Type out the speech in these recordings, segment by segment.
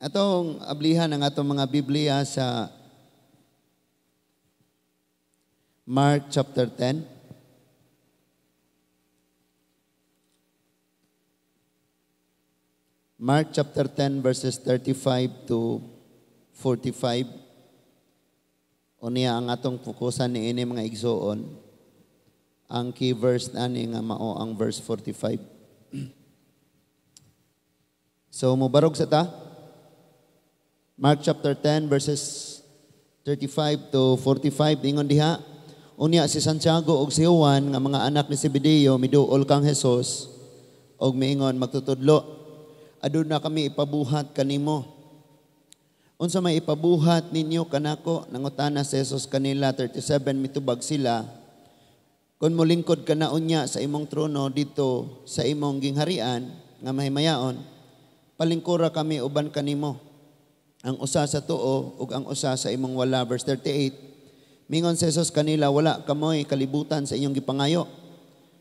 Atong ablihan ang atong mga Biblia sa Mark chapter 10. Mark chapter 10 verses 35 to 45. Unya ang atong fokusan ni ini mga igsoon. Ang key verse ani nga mao ang verse 45. So mubarog sa ta. Mark chapter 10 verses 35 to 45 ingon diha, unya si Santiago ug si Juan nga mga anak ni Zebedeo miduol kang Hesus og miingon, "Magtutudlo, aduna kami ipabuhat kanimo." "Unsa may ipabuhat ninyo kanako?" nangutana si Jesus kanila. 37 mitubag sila, "Kung molingkod ka na unya sa imong trono dito sa imong gingharian nga mahimayaon, palingkura kami uban kanimo, ang usa sa tuo ug ang usa sa imong wala." Verse 38, mingon si Jesus kanila, "Wala kamoy kalibutan sa inyong gipangayo.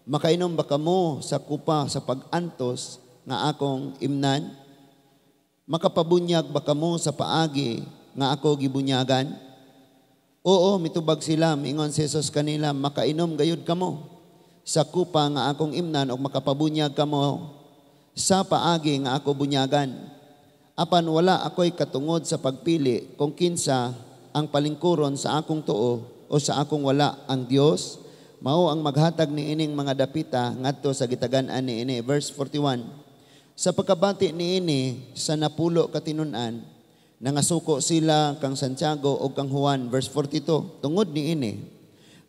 Makainom ba kamo sa kupa sa pag-antos nga akong imnan? Makapabunyag ba kamo sa paagi nga ako gibunyagan?" "Oo," mitubag sila. Mingon si Jesus kanila, "Makainom gayud kamo sa kupa nga akong imnan ug makapabunyag kamo sa paagi nga ako bunyagan. Apan wala ako'y katungod sa pagpili kung kinsa ang palingkuron sa akong tuo o sa akong wala. Ang Dios mao ang maghatag ni ining mga dapita ngadto sa gitagan-an ni ini." Verse 41. Sa pagkabati niini sa 10 ka tinun-an, nangasuko sila kang Santiago o kang Juan. Verse 42. Tungod niini,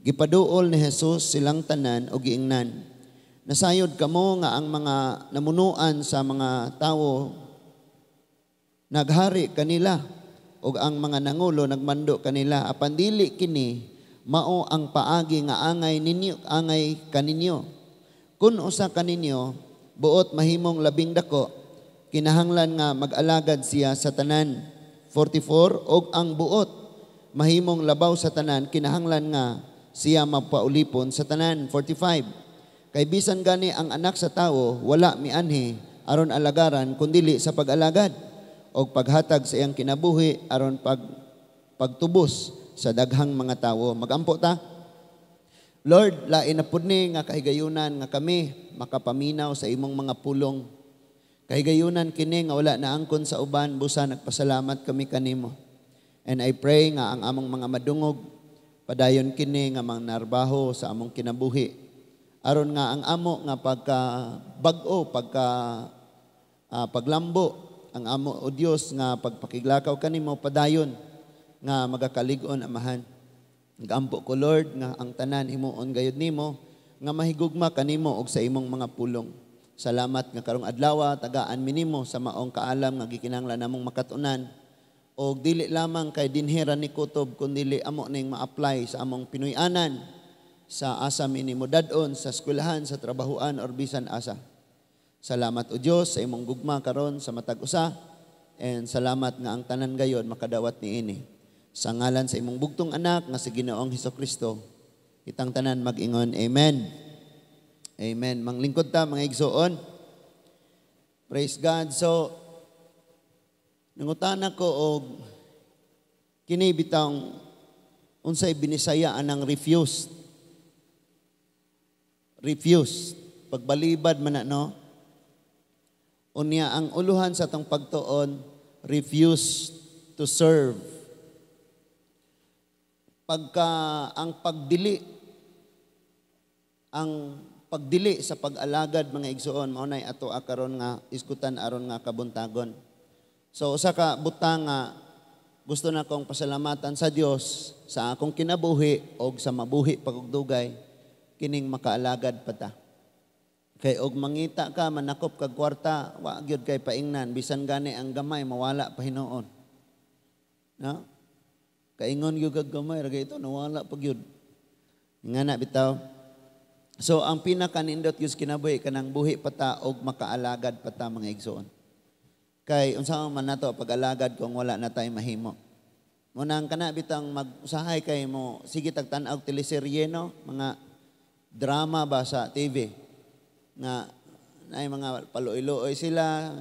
gipaduol ni Jesus silang tanan o giingnan, "Nasayod kamo nga ang mga namunuan sa mga tawo naghari kanila ug ang mga nangulo nagmando kanila. Apan dili kini mao ang paagi nga angay ninyo, angay kaninyo. Kun usa kaninyo buot mahimong labing dako, kinahanglan nga mag-alagad siya sa tanan." 44 og ang buot mahimong labaw sa tanan, kinahanglan nga siya mapaulipon sa tanan. 45 kay bisan gani ang Anak sa Tawo wala mianhi aron alagaran, kundili sa pag-alagad og paghatag sa iyang kinabuhi aron pagtubos sa daghang mga tawo. Magampo ta. Lord, lain na pud ni nga kahigayunan nga kami makapaminaw sa imong mga pulong. Kahigayunan kini nga wala naangkon sa uban, busa nagpasalamat kami kanimo. And I pray nga ang among mga madungog padayon kini nga manarbaho sa among kinabuhi. Aron nga ang amo nga pagka bag-o, pagka paglambo, ang amo o Dios nga pagpakiglakaw kanimo padayon nga magakalig-on, Amahan. Gampo ko, Lord, nga ang tanan himuon gayud nimo nga mahigugma kanimo og sa imong mga pulong. Salamat nga karong adlaw tagaan mi nimo sa maong kaalam nga gikinahanglan namong makatunan og dili lamang kay dinhira ni kutob, kundili amo ning ma-apply sa among Pinoy-anan, sa asa mi nimo dad-on, sa eskwelahan, sa trabahuan or bisan asa. Salamat o Dios sa imong gugma karon sa matag usa, and salamat nga ang tanan gayon makadawat niini. Sa ngalan sa imong bugtong anak nga si Ginoong Hesukristo, kitang tanan mag-ingon, amen. Amen. Manglingkod ta, mga igsoon. Praise God. So nangutana ko og kini bitang unsay Binisaya anang refused. Refused. Pagbalibad man na, no? Unya ang uluhan sa atong pagtuon, refuse to serve. Pagka ang pagdili sa pag-alagad, mga igsoon, mao nay ato karon nga iskutan aron nga kabuntagon. So usa ka butang nga gusto na kong pasalamatan sa Dios sa akong kinabuhi og sa mabuhi pagdugay, kining makaalagad pa ta. Kay og mangita ka, manakop kag kwarta, wa gyud kay paingnan, bisan gani ang gamay mawala pa hinuon. No? Kaingon gyud kag gamay ra ito, nawala pa gyud. Nga na bitaw. So ang pinakanindot gyud kinabuhi kanang buhi pa ta og makaalagad pa ta, mga igsoon. Kay unsa man nato pag-alagad kung wala na tay mahimo? Munang kana bitang mag-usahay kay mo sige tag tan-aw teleserye, no, mga drama ba sa TV nga Naay mga paluoy-luoy sila.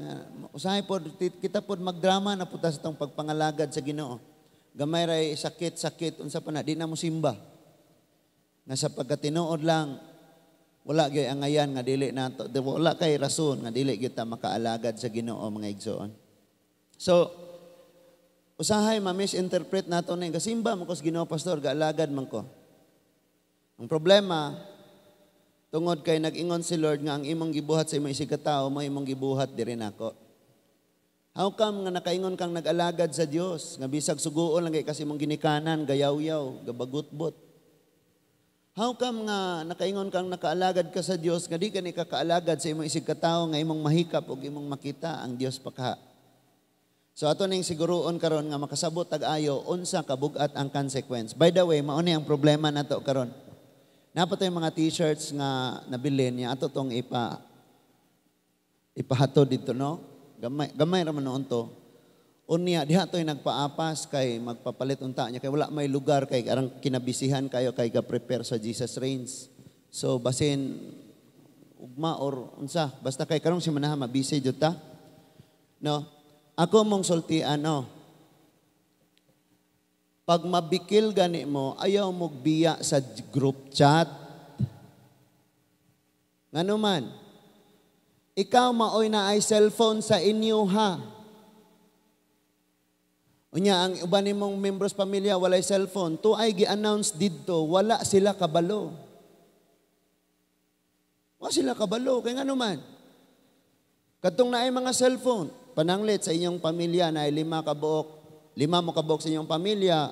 Usahay pod kita pod magdrama na puta sa tong pagpangalagad sa Ginoo. Gamay ray sakit-sakit unsa pa na di na mo simba. Nga sa pagkatinuod lang wala gyud angayan nga dili nato, wala kay rason nga dili gyud ta makaalagad sa Ginoo, mga igsoon. So usahay ma-misinterpret nato ning kasimba mo ko sa Ginoo, pastor, gaalagad man ko. Ang problema, tungod kay nag-ingon si Lord nga ang imong gibuhat sa imong isigkatawo mo imong gibuhat diri nako. How come nga nakaingon kang nag-alagad sa Dios nga bisag suguon lang kay kasi imong ginikanan, gayawyaw, gabagutbot? How come nga nakaingon kang nakaalagad ka sa Dios nga di ka ni kakaalagad sa imong isigkatawo nga imong mahikap ug imong makita ang Dios pa ka? So ato ning siguruon karon nga makasabot tag ayo unsa kabugat ang consequence. By the way, mao ni ang problema nato karon. Naa pa yung mga t-shirts nga nabilin niya ato tong ipahatod dito, no. Gamay gamay ra man noon to. Unya diha to'y nagpaapas kay magpapalit unta niya kay wala may lugar kay arang kinabisihan kayo kay ga-prepare sa Jesus Reigns. So basin ugma or unsa, basta kay karong semana mabisi jud ta. No. Ako mong sultian, no. Pag mabikil gani mo, ayaw mo biya sa group chat. Ngano man, ikaw maoy na ay cellphone sa inyo ha. Unya, ang uban nimong membros pamilya walay cellphone, to ay gi-announce didto, wala sila kabalo. Wala sila kabalo, kay ngano man. Katong naay mga cellphone, pananglit sa inyong pamilya na 5 ka buok, 5 mo kabuok sa inyong pamilya,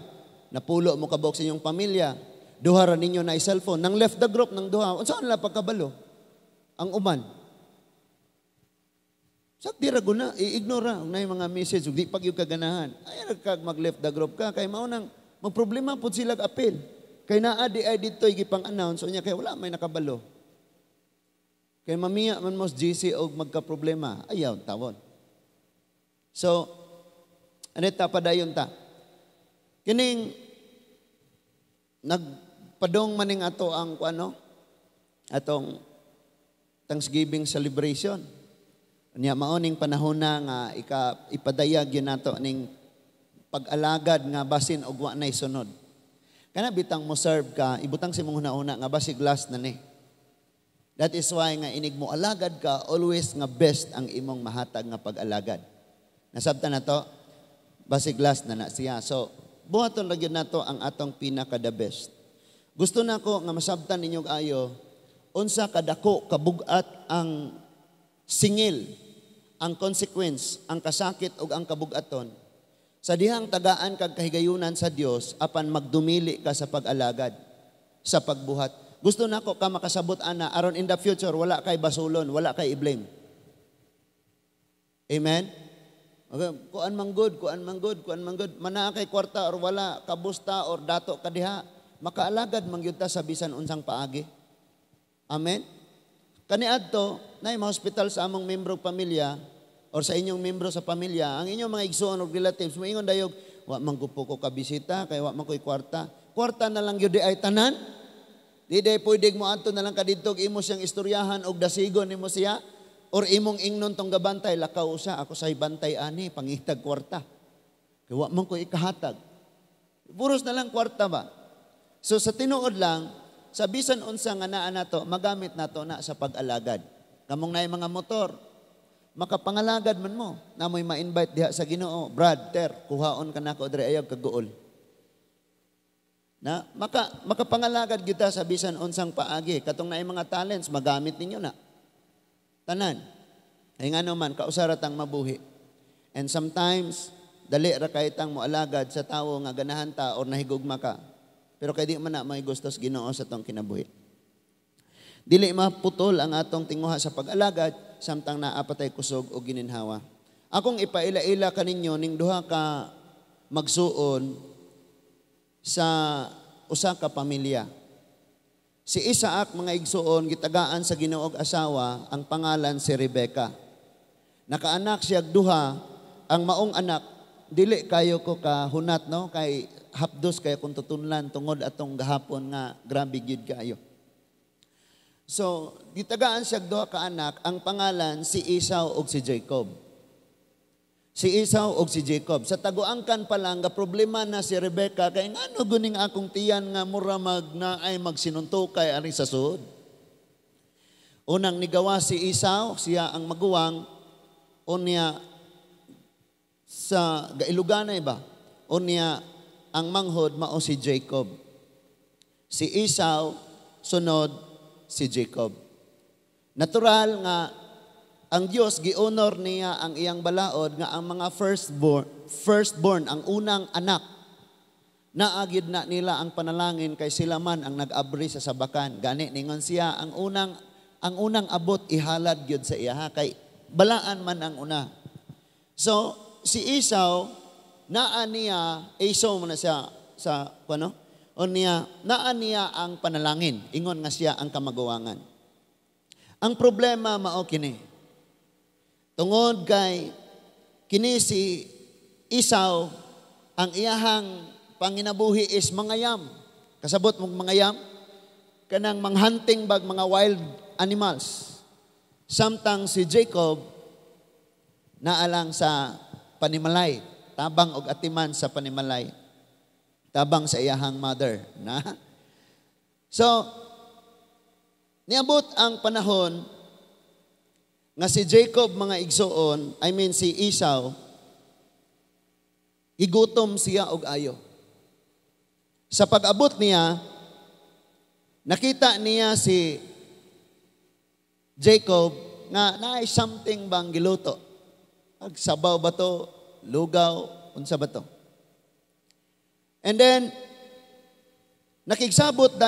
10 mo kabuok sa inyong pamilya, duha ra ninyo na cellphone, nang left the group ng duha, unsa nila pagkabalo? Ang uban. Sakti ra guna, i-ignore ra og naay mga message ug di pa gyud kaganahan. Ay ra kag mag-left the group ka kay mao nang magproblema pud sila apil. Kay naa di ay didto'y gipang-announce unya kay wala may nakabalo. Kay mamiya man mo sa GC og magka-problema, ayaw tawon. So, ano ta padayon ta? Kining nagpadong maning ato ang kuano atong Thanksgiving celebration. Nya mao ning panahon na nga ipadayag yun nato ning pag-alagad nga basin og wa nay sunod. Kana bitang mo serve ka, ibutang sa imong hunahuna nga basig last na ni. That is why nga inig mo alagad ka, always nga best ang imong mahatag nga pag-alagad. Nasabtan na to, basig last na na siya. So, buhaton ra gyud nato ang atong pinaka the best. Gusto nako nga masabtan ninyo ayo unsa kadako kabugat ang singil, ang consequence, ang kasakit ug ang kabugaton sa dihang tagaan kag kahigayunan sa Dios apan magdumili ka sa pag-alagad, sa pagbuhat. Gusto nako ka makasabot ana aron in the future wala kay basulon, wala kay i-blame. Amen? Okay, kuan man good, kuan man good, kuan man good. Manaa kay kwarta or wala, kabusta or dato ka diha, makaalagad man gyud ta sa bisan unsang paagi. Amen? Kaniadto, naay ma-hospital sa among membro pamilya or sa inyong membro sa pamilya, ang inyong mga igsuon og relatives, moingon dayog, wa man ko ka bisita kay wa man ko'y kwarta. Kwarta na lang gyud di ay tanan. Di day pwede mo adto na lang ka didto imo siyang istoryahan og dasigon nimo siya or imong ingnon tong gabantay, lakaw usa ako say bantay ani pangitag kwarta. Kay wa man ko ikahatag. Puros na lang kwarta ba. So sa tinuod lang, sa bisan unsa nga naa nato, magamit nato na sa pag-alagad. Kamong naay mga motor, makapangalagad man mo. Namoy ma-invite diha sa Ginoo, Brad, ter, kuhaon ka nako diri ayaw kaguol. Na makapangalagad kita sa bisan unsang paagi. Katong naay mga talents, magamit ninyo na. Tanan. Ay ngano man, kausara tang mabuhi. And sometimes, dali ra kay tang moalagad sa tawo nga ganahan ta or nahigugma ka. Pero kay di man na may gusto sa Ginoo sa tong kinabuhi. Dili maputol ang atong tinguha sa pag-alagad samtang naa pa tay kusog o gininhawa. Akong ipaila-ila kaninyo ning duha ka magsuon sa usa ka pamilya. Si Isaac, mga igsuon, gitagaan sa Ginoo og asawa, ang pangalan si Rebecca. Nakaanak siya duha, ang maong anak, dili kayo ko kahunat, no? Kay hapdos kayo kung tutunlan tungod atong gahapon nga grabe gyud kaayo. So, gitagaan siya duha ka anak, ang pangalan si Esau ug si Jacob. Si Esau ug si Jacob. Sa taguangkan pa lang, ga problema na si Rebecca kay ngano guning akong tiyan nga mura mag naay magsinuntokay ani sa sud. Unang nigawa si Esau, siya ang maguwang, unya sa gailuganay ba? Unya ang manghod mao si Jacob. Si Esau, sunod si Jacob. Natural nga ang Dios gi-honor niya ang iyang balaod nga ang mga firstborn, ang unang anak, naagid na nila ang panalangin kay sila man ang nag-abri sa sabakan. Gani ningon siya ang unang abot ihalad gyud sa iya kay balaan man ang una. So si Esau, naa niya, Esau man na siya sa kuno o niya, naa niya ang panalangin, ingon nga siya ang kamaguwangan. Ang problema mao kini. Tungod kay kini si Esau, ang iyahang panginabuhi is mangayam. Kasabot mong mangayam? Kanang manghunting bag mga wild animals. Samtang si Jacob naalang sa panimalay, tabang og atiman sa panimalay. Tabang sa iyahang mother, na. So, niabot ang panahon nga si Jacob, mga igsoon, I mean si Esau, gigutom siya og ayo. Sa pag-abot niya, nakita niya si Jacob nga naay something bang giluto. Agsabaw ba to? Lugaw? Unsa ba to? And then, nakigsabot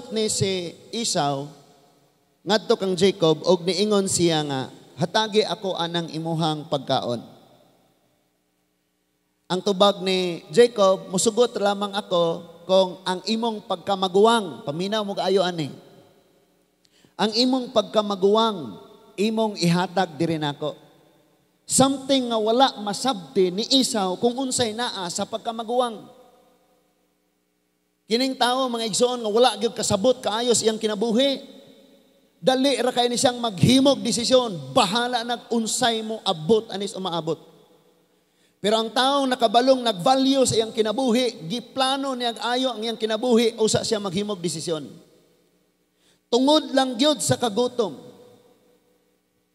ni si Esau ngadto kang Jacob og niingon siya nga, "Hatagi ako anang imuhang pagkaon." Ang tubag ni Jacob, "Musugot lamang ako kung ang imong pagkamaguwang," paminaw mo kaayo ani. "Ang imong pagkamaguwang, imong ihatag diri nako." Something nga wala masabti ni Esau kung unsay naa sa pagkamaguwang. Kining tao, mga igsoon, nga wala gyud kasabot kaayos iyang kinabuhi. Dali ra kay ni siyang maghimog desisyon, bahala nag unsay mo abot anis umaabot. Pero ang taong nakabalong nag-value sa iyang kinabuhi, giplano niya ayo ang iyang kinabuhi, usa siya maghimog desisyon. Tungod lang gyud sa kagutom.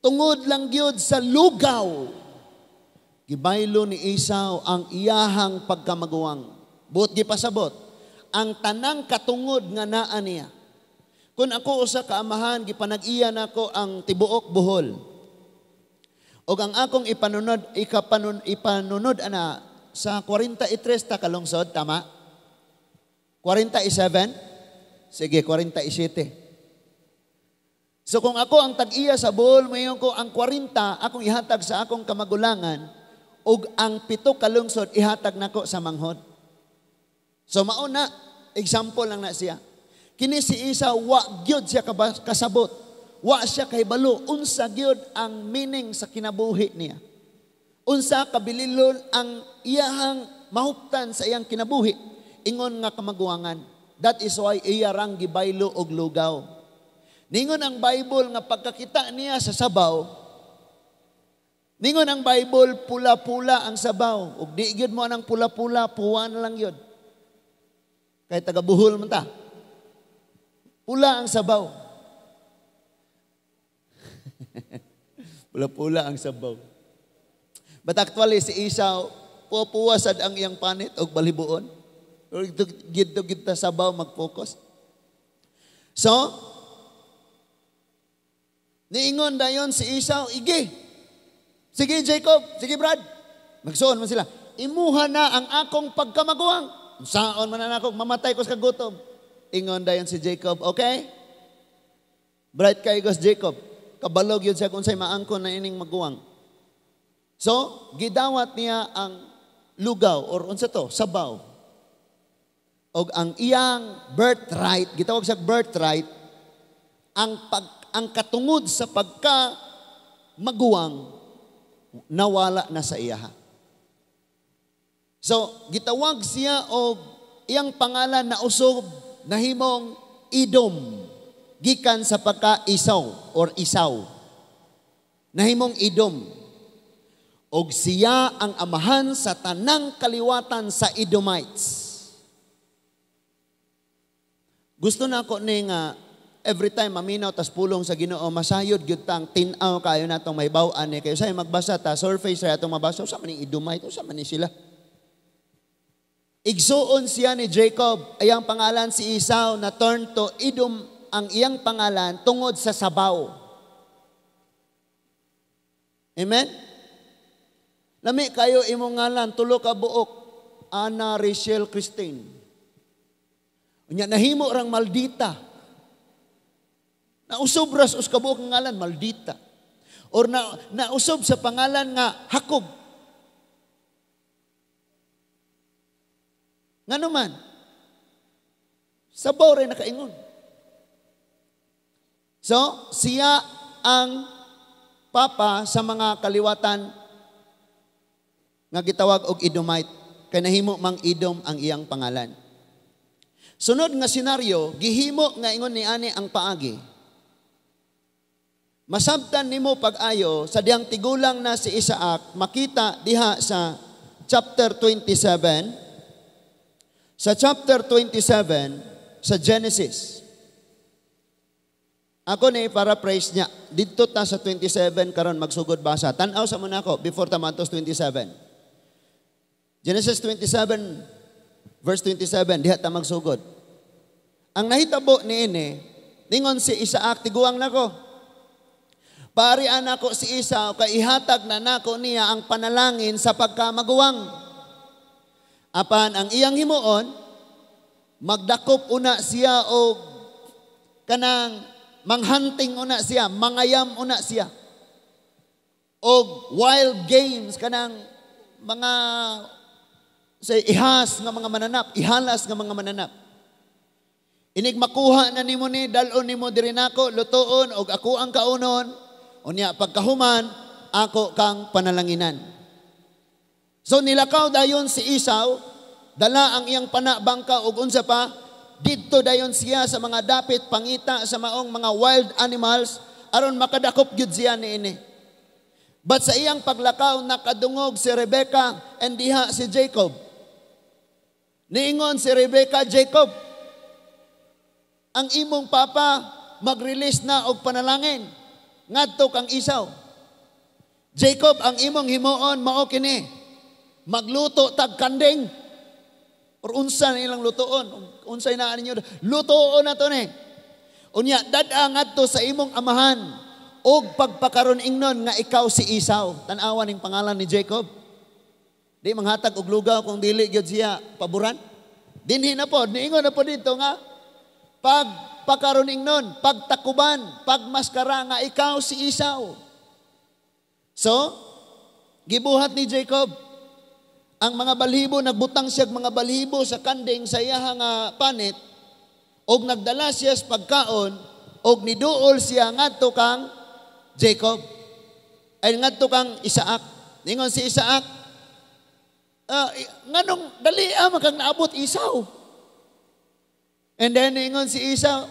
Tungod lang gyud sa lugaw. Gibaylo ni Esau ang iyahang pagkamaguwang. Buot gipasabot, ang tanang katungod nga naa niya. Kung ako usa ka amahan, gipanag-iya nako ang tibuok Bohol. Og ang akong ipanunod ana sa 43 ta kalungsod, tama? 47? Sige, 47. So kung ako ang tag-iya sa Bohol, mayon ko ang 40 akong ihatag sa akong kamagulangan ug ang 7 kalungsod ihatag nako sa manghod. So mao na, example lang na siya. Kini si Esau, wa gyud siya kasabot. Wa siya kahibalo unsa gyud ang meaning sa kinabuhi niya. Unsa kabililon ang iyahang mahuptan sa iyang kinabuhi ingon nga kamaguwangan. That is why iya rang gibaylo og lugaw. Ningon ang Bible nga pagkakita niya sa sabaw, ningon ang Bible, pula-pula ang sabaw. Ug di gyud mo anang pula-pula, puwa na lang yun. Kay taga Bohol man ta. Pula ang sabaw. Pula-pula ang sabaw. But actually si Esau, puwa-puwa sad ang iyang panit og balibuon. Pero gidto gid ta sabaw mag-focus. So, niingon dayon si Esau, "Ige. Sige Jacob, sige Brad." Magsuon man sila. "Imuha na ang akong pagkamaguwang. Saon man na ako, mamatay ko sa kagutom." Ingon dayon si Jacob, "Okay?" Bright kay gos Jacob. Kabalog yun siya kung sa'y maangkon na ining maguwang. So, gidawat niya ang lugaw or unsa to, sabaw. Og ang iyang birthright, gitawag siya birthright, ang katungod sa pagka maguwang nawala na sa iyaha. So, gitawag siya og iyang pangalan na usob. nahimong Edom gikan sa pagka Esau or Isaw. Nahimong Edom. Og siya ang amahan sa tanang kaliwatan sa Edomites. Gusto na ako ni nga every time maminaw tas pulong sa Ginoo, masayod gyud tang tin-aw kayo natong mahibaw-an ni kayo say magbasa ta surface ra atong mabasa sa man ning Edomite, usa man ni sila. Igsuon siya ni Jacob, ayang pangalan si Esau na turn to Edom ang iyang pangalan tungod sa sabaw. Amen? Lami kayo imong ngalan, tulo ka buok, Ana Rachel Christine. Unya nahimo rang maldita. Nausob ras us kabuok ang ngalan, maldita. Or nausob sa pangalan nga Jacob. Ngano man? Sabaw rin nakaingon. So, siya ang papa sa mga kaliwatan nga gitawag og Edomite, kay nahimo mang Edom ang iyang pangalan. Sunod nga senaryo, gihimo nga ingon ni ani ang paagi. Masabtan nimo pag-ayo sa diyang tigulang na si Isaac, makita diha sa chapter 27. Sa chapter 27 sa Genesis. Ako ni paraphrase niya. Didto ta sa 27 karon magsugod basa. Tan-aw sa muna ako before ta maantos 27. Genesis 27 verse 27 diha ta magsugod. Ang nahitabo niini, ningon si Isaac, tiguang nako. Parian nako si Esau kay ihatag na nako niya ang panalangin sa pagkamaguwang. Apan ang iyang himuon, magdakop una siya og kanang manghunting una siya, mangayam una siya. Og wild games, kanang mga say ihas nga mga mananap, ihalas nga mga mananap. Inig makuha na nimo ni, dal-on nimo diri nako, lutoon og ako ang kaunon, unya pagkahuman ako kang panalanginan. So nilakaw dayon si Esau, dala ang iyang pana bangka og unsa pa, didto dayon siya sa mga dapit pangita sa maong mga wild animals aron makadakop gyud siya niini. But sa iyang paglakaw nakadungog si Rebecca and diha si Jacob. Niingon si Rebecca, Jacob, ang imong papa mag-release na og panalangin ngadto kang Esau. Jacob, ang imong himuon mao kini. Magluto tag kanding or unsa na ilang lutoon, unsay naa ninyo, lutoon na to ni. Unya dad-a ngadto sa imong amahan og pagpakaron ingnon nga ikaw si Esau. Tan-awa ning pangalan ni Jacob. Di manghatag og lugaw kung dili gyud siya paboran. Dinhi na pod, niingon na pod dito nga pagpakaron ingnon, pagtakuban, pagmaskara nga ikaw si Esau. So, gibuhat ni Jacob ang mga balhibo, nagbutang siya mga balhibo sa kanding sa iyaha nga panit, og nagdala siya sa pagkaon, og niduol siya ngadto kang Jacob. Ay ngadto kang Isaac. Ningon si Isaac, nganong dali man kang naabot Esau. And then ningon si Esau,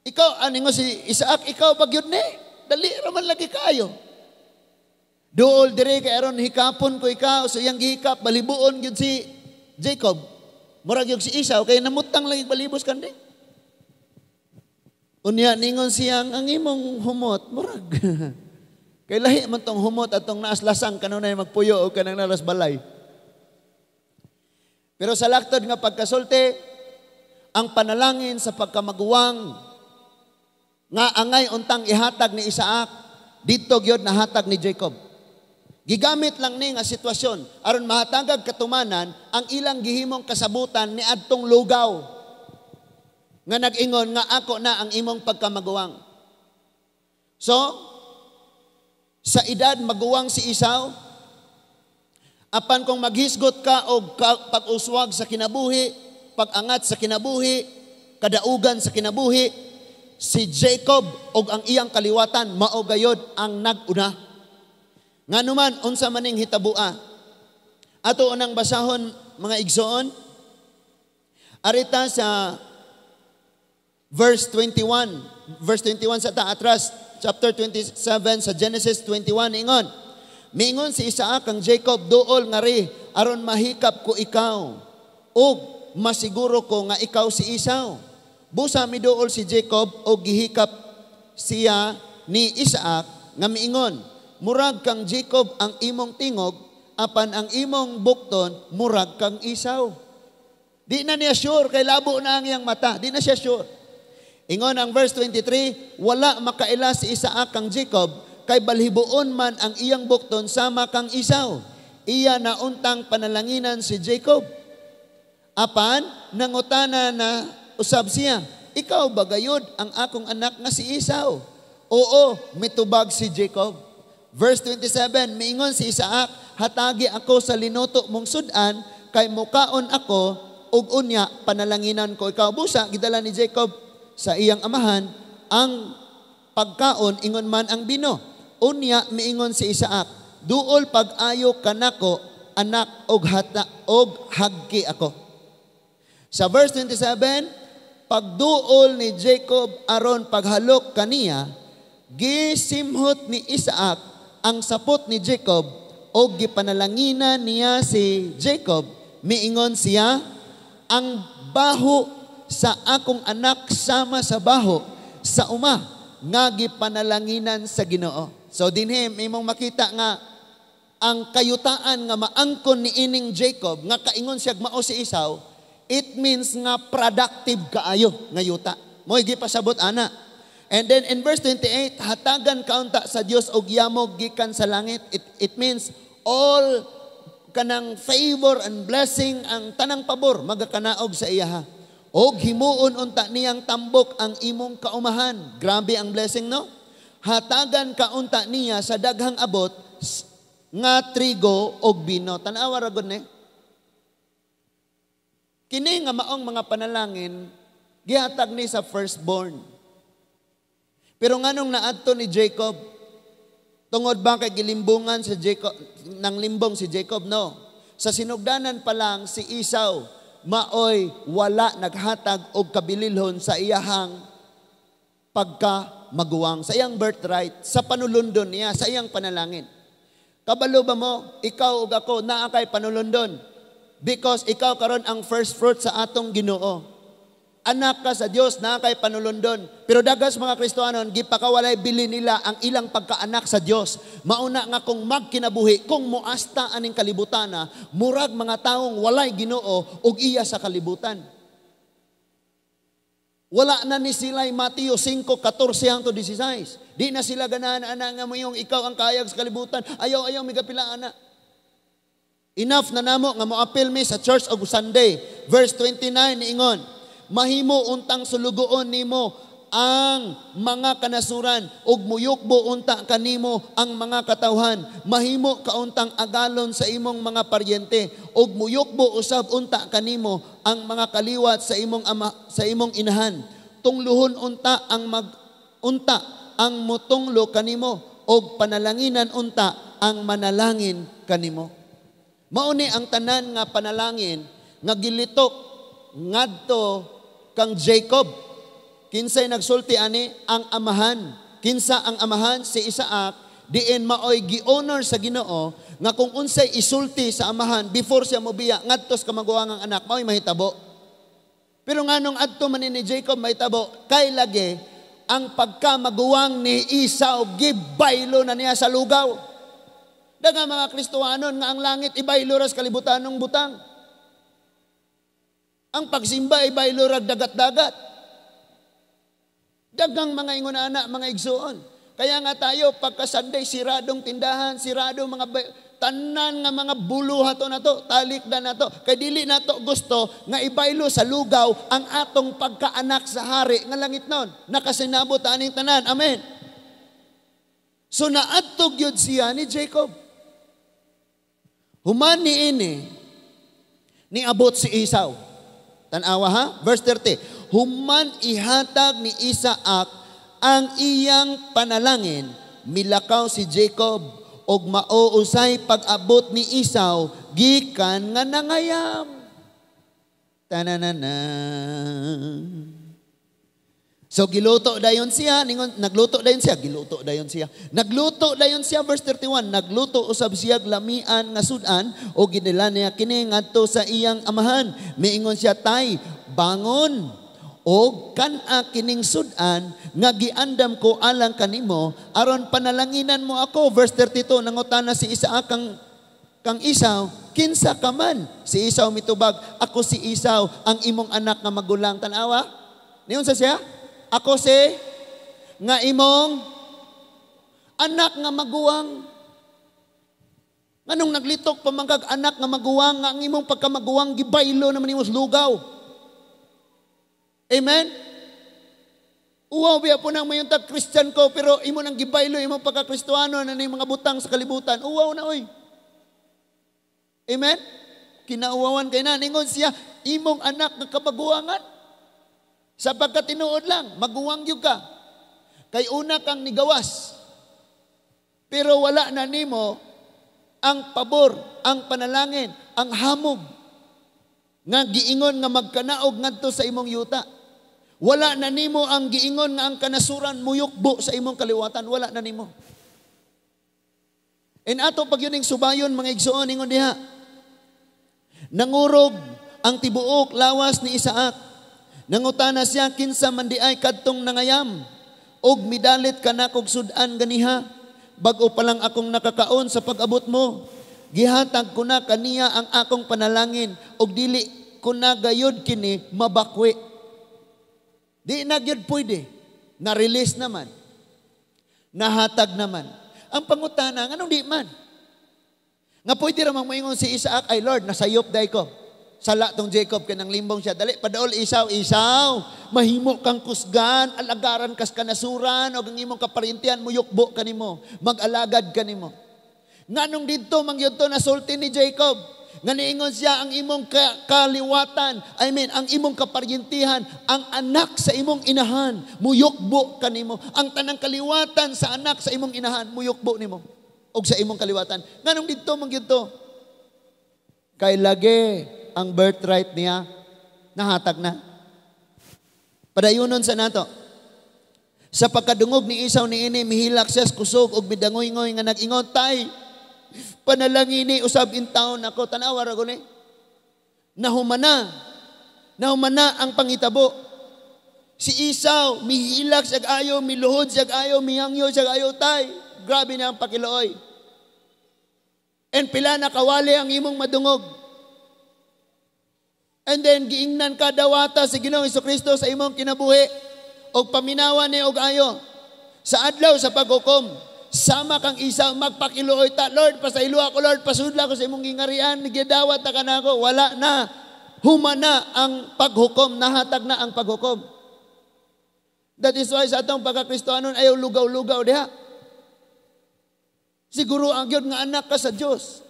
ikaw, ningon si Isaac, ikaw ba gyud ni? Dali ra man lagi kayo. Duol dire kay aron hikapon ko ikaw, so iyang gihikap balibuon gyud si Jacob. Murag gyud si Esau kay namutang lagi balibos kandi. Unya ningon siyang ang imong humot murag. Kay lahi man tong humot atong naaslasang kanunay magpuyo og kanang naras balay. Pero sa laktod nga pagkasulti, ang panalangin sa pagkamaguwang nga angay untang ihatag ni Isaac, didto gyud nahatag ni Jacob. Gigamit lang ni nga sitwasyon aron mahatagag katumanan ang ilang gihimong kasabutan ni adtong lugaw nga nag-ingon nga ako na ang imong pagkamaguwang. So, sa edad maguwang si Esau, apan kung maghisgot ka og pag-uswag sa kinabuhi, pag-angat sa kinabuhi, kadaugan sa kinabuhi, si Jacob og ang iyang kaliwatan mao gayod ang nag-una. Nganuman unsa maning hitabua. Ato unang basahon mga igsoon, arita sa Verse 21, verse 21 sa ta atras, chapter 27 sa Genesis 21 ingon. Miingon si Isaac kang Jacob, "Duol ngari aron mahikap ko ikaw ug masiguro ko nga ikaw si Esau." Busa miduol si Jacob og gihikap siya ni Isaac nga miingon, "Murag kang Jacob ang imong tingog, apan ang imong bukton murag kang Esau." Di na niya sure kay labo na ang iyang mata. Di na siya sure. Ingon ang verse 23, wala makaila si Isaac kang Jacob kay balhibuon man ang iyang bukton sama kang Esau. Iya na untang panalanginan si Jacob. Apan nangutana na usab siya, "Ikaw ba gayud ang akong anak nga si Esau?" "Oo," mitubag si Jacob. Verse 27, miingon si Isaac, "Hatagi ako sa linuto mong sudan kay mukaon ako ug unya panalanginan ko ikaw." Busa gidala ni Jacob sa iyang amahan ang pagkaon ingon man ang bino. Unya miingon si Isaac, "Duol pag-ayo kanako, anak, og hata og hagki ako." Sa verse 27, pagduol ni Jacob aron paghalok kaniya, gisimhot ni Isaac ang sapot ni Jacob og gipanalanginan niya si Jacob. Miingon siya, "Ang baho sa akong anak sama sa baho sa uma nga gipanalanginan sa Ginoo." So dinhi imong makita nga ang kayutaan nga maangkon ni ining Jacob nga kaingon siya mao si Esau, it means nga productive kaayo nga yuta. Mo'y gipasabot ana. And then in verse 28, hatagan kaunta sa Dios og yamog gikan sa langit. It means all kanang favor and blessing, ang tanang pabor magakanaog sa iyaha. Og himuon unta niyang tambok ang imong kaumahan. Grabe ang blessing, no? Hatagan kaunta niya sa daghang abot nga trigo og bino. Tan-awa ra gud ni. Kini nga maong mga panalangin gihatag ni sa firstborn. Pero nganong naadto ni Jacob? Tungod ba kay gilimbungan si Jacob, nang limbong si Jacob? No. Sa sinugdanan pa lang, si Esau maoy wala naghatag og kabililhon sa iyahang pagka maguwang, sa iyang birthright, sa panulundon niya, sa iyang panalangin. Kabalo ba mo, ikaw ug ako naa kay panulundon? Because ikaw karon ang first fruit sa atong Ginoo. Anak ka sa Dios, naa kay panulundon. Pero dagas mga Kristohanon, gipakawalay bili nila ang ilang pagkaanak sa Dios. Mauna nga kung magkinabuhi, kung muasta aning kalibutana, murag mga taong walay Ginoo ug iya sa kalibutan. Wala na ni sila Mateo 5:14 hangtod 16. Di na sila ganahan ana nga mo yung ikaw ang kayag sa kalibutan. Ayaw, ayaw, migapila ana. Enough na namo nga moapil mi sa church og Sunday. Verse 29 niingon, mahimo untang sulugoon nimo ang mga kanasuran ug muyukbo unta kanimo ang mga katawhan. Mahimo kauntang agalon sa imong mga paryente ug muyukbo usab unta kanimo ang mga kaliwat sa imong ama, sa imong inahan. Tungluhon unta ang mag unta ang mutunglo kanimo ug panalanginan unta ang manalangin kanimo. Mao ni ang tanan nga panalangin nga gilitok ngadto kang Jacob. Kinsay nagsulti ani? Ang amahan. Kinsa ang amahan? Si Isaac. Diin maoy gi-honor sa Ginoo nga kung unsay isulti sa amahan before siya mobiya ngadto sa kamaguwangang anak, maoy mahitabo. Pero nganong adto man ni Jacob mahitabo? Kay lagi ang pagkamaguwang ni Esau gibaylo na niya sa lugaw. Daghang mga Kristohanon nga ang langit ibaylo ra sa kalibutanong butang. Ang pagsimba ibaylo rag dagat-dagat. Daghang mga ingon ana, mga igsuon. Kaya nga tayo pagka Sunday, siradong tindahan, sirado mga tanan nga mga buluhato na to, talikdan na to. Kay dili na to gusto nga ibaylo sa lugaw ang atong pagkaanak sa hari nga langit nun. Nakasinabot aning tanan. Amen. So naadto gyud siya ni Jacob. Human ni ini, niabot si Esau. Tanawa ha? Verse 30. Human ihatag ni Isaac ang iyang panalangin, milakaw si Jacob og mao usay pag-abot ni Esau gikan nga nangayam. Tananana. So giluto dayon siya, ningon nagluto dayon siya, giluto dayon siya. Nagluto dayon siya, verse 31, nagluto usab siya lamian nga sudan o gidala niya kini ngadto sa iyang amahan. Miingon siya, "Tay, bangon og kan-a kining sudan nga giandam ko alang kanimo aron panalanginan mo ako." Verse 32, nangutana si Isaac kang Esau, "Kinsa ka man?" Si Esau mitubag, "Ako si Esau, ang imong anak nga magulang." Tanawa? Niyon sa siya? "Ako si nga imong anak nga maguwang." Nganong naglitok pa man kag anak nga maguwang, nga ang imong pagkamaguwang gibaylo naman nimo sa lugaw? Amen? Uwaw biya po nang mayon tag Christian ko, pero imo nang gibaylo imong pagka-Kristohano na ning mga butang sa kalibutan. Uwaw na oy. Amen? Kinauwawan kay na ningon siya imong anak nga kamaguwangan. Sa pagkatinuod lang, maguwang gyud ka. Kay una kang nigawas. Pero wala na nimo ang pabor, ang panalangin, ang hamog nga giingon nga magkanaog ngadto sa imong yuta. Wala na nimo ang giingon nga ang kanasuran muyukbo sa imong kaliwatan, wala na nimo. And ato pag yun subayon, mga igsoon, ingon diha. Nangurog ang tibuok lawas ni Isaac. Nangutana siya, "Kinsa man di ay kadtong nangayam? Og midalit ka na kog sudan ganiha. Bag-o pa lang akong nakakaon sa pag-abot mo. Gihatag ko na kaniya ang akong panalangin og dili ko na gayod kini mabakwi." Di na gyud pwede. Na-release naman. Nahatag naman. Ang pangutana, nganong di man? Nga pwede ra mang moingon si Isaac, "Ay Lord, nasayop day ko. Sala tong Jacob kay nang limbong siya. Dali, padaol Esau, Esau. Mahimo kang kusgan, alagaran kas kanasuran, o ang imong kaparintian, muyukbo kanimo, mag-alagad kanimo." Nganong didto man gyud to nasulti ni Jacob? Nga niingon siya ang imong kaliwatan, I mean, ang imong kaparyentihan, ang anak sa imong inahan, muyukbo kanimo. Ang tanang kaliwatan sa anak sa imong inahan, muyukbo nimo. Og sa imong kaliwatan. Nganong didto man gyud to? Kay lagi ang birthright niya nahatag na. Padayunon sa nato. Sa pagkadungog ni Esau niini, mihilak siya sa kusog ug midangoy-ngoy nga nag-ingon, "Tay, panalangini usab intawon ako." Tanawa ra ni. Nahumana. Nahumana ang pangitabo. Si Esau, mihilak siya ayo, miluhod siya ayo, mihangyo siya ayo, "Tay." Grabe na ang pakiluoy. And pila na kawali ang imong madungog. And then giingnan ka dawata si Ginoong Kristo sa imong kinabuhi og paminawan ni og ayo. Sa adlaw sa paghukom, sama kang Esau, magpakiluoy ta, "Lord, pasaylo ako, Lord, pasudla ko sa imong gingarian, gidawat ta kanako." Wala na. Humana ang paghukom, nahatag na ang paghukom. That is why sa atong pagkakristohanon ayaw lugaw-lugaw diha. Siguro ang gyud nga anak ka sa Dios.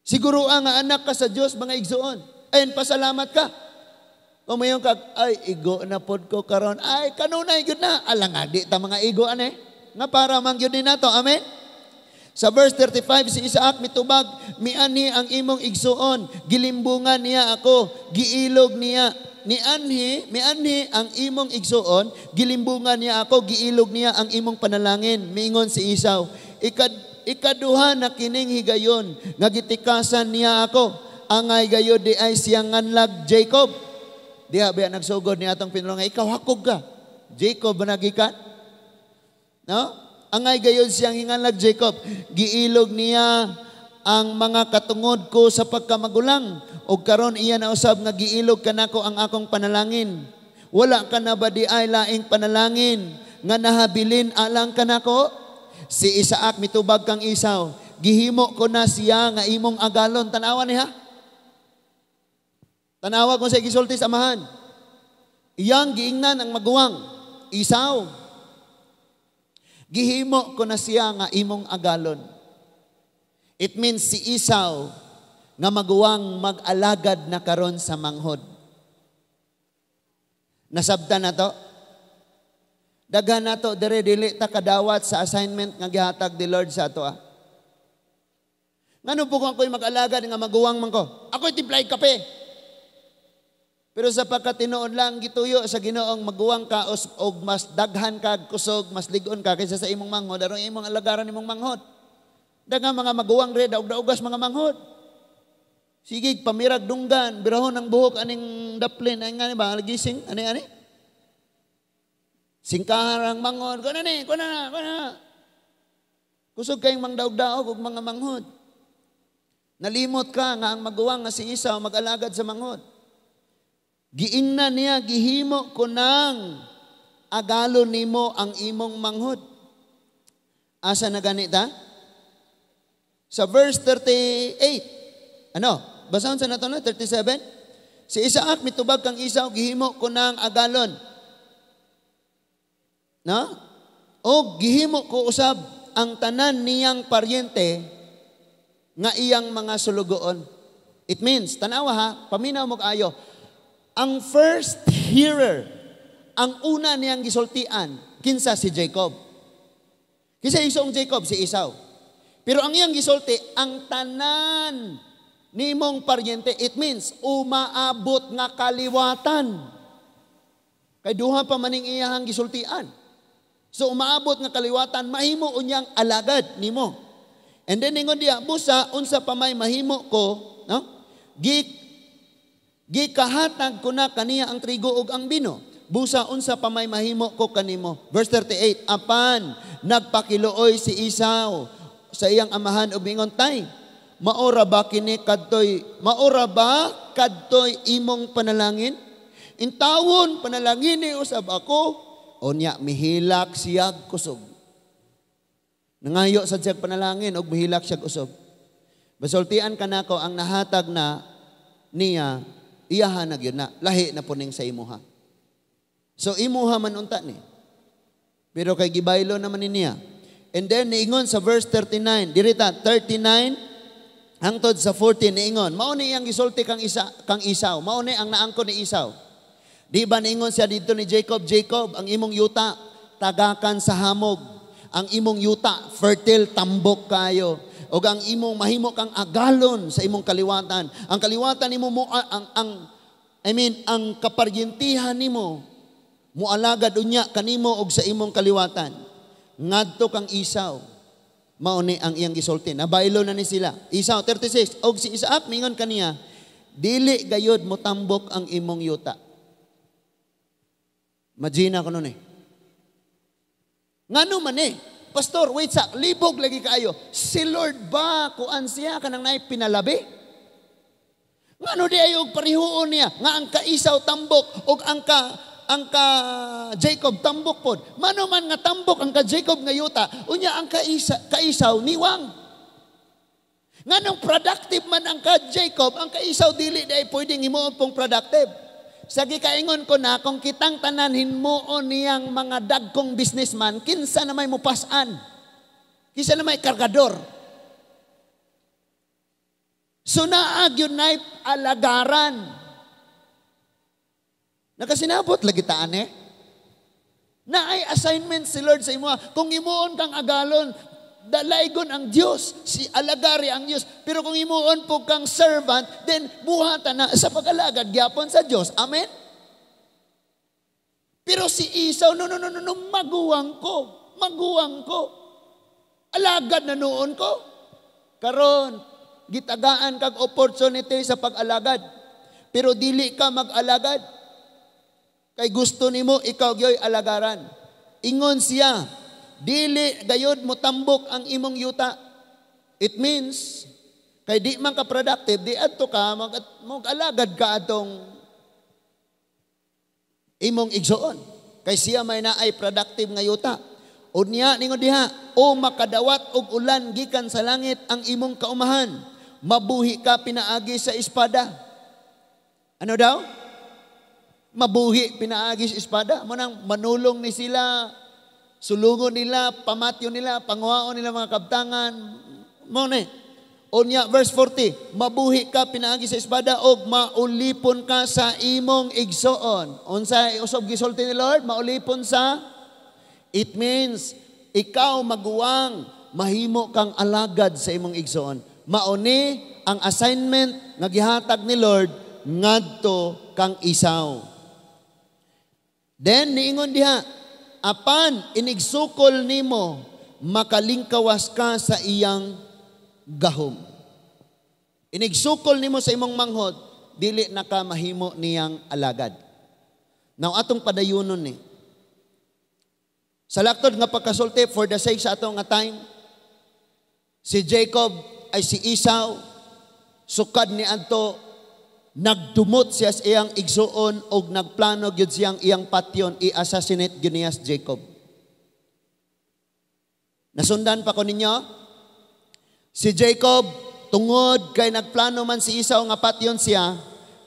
Siguro ang nga anak ka sa Dios, mga igsoon. Ayun, pasalamat ka. Kung mayon ka, "Ay, igo na pod ko karon." Ay, kanunay gyud na. Alang di ta mga igo ane. Nga para man gyud ni nato. Amen? Sa verse 35, si Isaac mitubag, "Mianhi ang imong igsuon, gilimbungan niya ako, giilog niya." Nianhi, mianhi ang imong igsuon, gilimbungan niya ako, giilog niya ang imong panalangin. Miingon si Esau, "Ikaduha na kining higayon, nga gitikasan niya ako, angay gayod di ay siyang nganlag Jacob." Diha ba nagsugod ni atong pinulong nga ikaw hakog ka? Jacob ba nagikan? No? Angay gayod siyang hinganlag Jacob. Giilog niya ang mga katungod ko sa pagkamagulang. O karon iya na usab nga giilog kanako ang akong panalangin. Wala ka na ba di ay laing panalangin nga nahabilin alang kanako? Si Isaac mitubag kang Esau, "Gihimo ko na siya nga imong agalon." Tanawa niya. Tanawa kung sa gisulti sa amahan. Iyang giingnan ang maguwang, Esau. "Gihimo ko na siya nga imong agalon." It means si Esau nga maguwang mag-alagad na karon sa manghod. Nasabtan na to? Daghan na to dire dili ta kadawat sa assignment nga gihatag di Lord sa ato ah. Ngano po kung ako'y mag-alagad nga maguwang man ko? Ako'y timplay kape. Pero sa pagkatinuod lang, gituyo sa Ginoong maguwang ka og mas daghan ka kusog, mas lig-on ka kaysa sa imong manghod, aron imong alagaran imong manghod. Daghang mga maguwang re, daog-daogas mga manghod. Sige, pamirag dunggan, birahon ang buhok aning daplin, ay nga ba, gising, ani ani. Singkahan ang manghod, kuno ni, kuno na, kuno na. Kusog kayong mangdaog-daog og mga manghod. Nalimot ka nga ang maguwang nga si Esau mag-alagad sa manghod. Giingnan niya, gihimo ko nang agalo nimo ang imong manghod. Asa na ganita? Sa verse 38. Ano? Basahon sa nato, no? 37. Si Isaac mitubag kang Esau, gihimo ko nang agalon. No? O gihimo ko usab ang tanan niyang paryente nga iyang mga sulugoon. It means, tanawa ha, paminaw mo kaayo. Ang first hearer, ang una niyang gisultian, kinsa? Si Jacob. Kinsa igsoong Jacob? Si Esau. Pero ang iyang gisulti, ang tanan nimong paryente, it means umaabot nga kaliwatan. Kay duha pa maning iyahang gisultian. So umaabot nga kaliwatan, mahimo unyang alagad nimo. And then ingon diya, busa unsa pa may mahimo ko, no? Gikahatag ko na kaniya ang trigo ug ang bino. Busa unsa pa may mahimo ko kanimo. Verse 38, apan nagpakiluoy si Esau sa iyang amahan ug mingon, "Tay, maora ba kini kadtoy, maora ba kadtoy imong panalangin? Intawon panalangin ni usab ako." Unya mihilak siya kusog. Nangayo sad siya panalangin ug mihilak siya usab. Basultian ka nako, ang nahatag na niya, iyaha na gyud na, lahi na puning sa imuha. So imuha man unta ni. Pero kay gibaylo naman ni niya. And then niingon sa verse 39, dirita 39 hangtod sa 40 niingon, mao ni iyang gisulti kang Esau, mao ni ang naangkon ni Esau. Di ba niingon siya dito ni Jacob, "Jacob, ang imong yuta tagakan sa hamog. Ang imong yuta fertile, tambok kayo. O ang imong mahimo kang agalon sa imong kaliwatan. Ang kaliwatan nimo mo ang I mean, ang kaparyentihan nimo mualagad unya kanimo og sa imong kaliwatan." Ngadto kang Esau, mao ni ang iyang gisulti. Nabaylo na ni sila. Esau 36, og si Isaac mingon kaniya, "Dili gayod motambok ang imong yuta." Imagine ko nun eh. Ngano man eh? Pastor, wait sa, libog lagi kaayo. Si Lord ba, kuan siya, kanang naay pinalabi? Ngano di ay og parihuon niya, nga ang ka Esau tambok, og ang ka Jacob tambok pod? Mano man nga tambok ang ka Jacob nga yuta, unya ang ka Esau niwang? Nganong productive man ang ka Jacob, ang ka Esau dili di ay pwedeng himuon pong productive? Sa gikaingon ko na, kung kitang tanan himuon niyang mga dagkong businessman, kinsa na may mupasan? Kinsa na may kargador? So naa gyud na'y alagaran. Nakasinabot lagi taan eh. Naay assignment si Lord sa imo. Kung himuon kang agalon, dalaygon ang Dios, si alagari ang Dios. Pero kung himuon po kang servant, then buhatan na sa pag-alagad gyapon sa Dios. Amen? Pero si Esau, "No, no, no, no, no, maguwang ko, maguwang ko. Alagad na noon ko." Karon, gitagaan kag opportunity sa pag-alagad. Pero dili ka mag-alagad. Kay gusto nimo ikaw gyoy alagaran. Ingon siya, "Dili gayod mo tambok ang imong yuta." It means kay di man ka productive, di adto ka mag-alagad ka atong imong igsoon. Kay siya may naay productive nga yuta. Unya ningon diha, "O makadawat og ulan gikan sa langit ang imong kaumahan. Mabuhi ka pinaagi sa espada." Ano daw? Mabuhi pinaagi sa espada. Mo nang manulong ni sila, sulungon nila, pamatyo nila, panguhaon nila mga kabtangan. Mo ni. Unya verse 40, "Mabuhi ka pinaagi sa espada og maulipon ka sa imong igsoon." Unsa usab gisulti ni Lord? Maulipon sa. It means ikaw maguwang, mahimo kang alagad sa imong igsoon. Mauni ang assignment nga gihatag ni Lord ngadto kang Esau. Then niingon diha, apan inigsukol nimo, makalingkawas ka sa iyang gahom. Inigsukol nimo sa imong manghod, dili na ka mahimo niyang alagad. Now atong padayunon ni. Sa laktod nga pagkasulti, for the sake sa atong nga time, si Jacob ay si Esau, sukad ni adto nagdumot siya sa iyang igsuon og nagplano gyud siyang iyang patyon, i-assassinate gyud niya si Jacob. Nasundan pa ko ninyo? Si Jacob, tungod kay nagplano man si Esau nga patyon siya,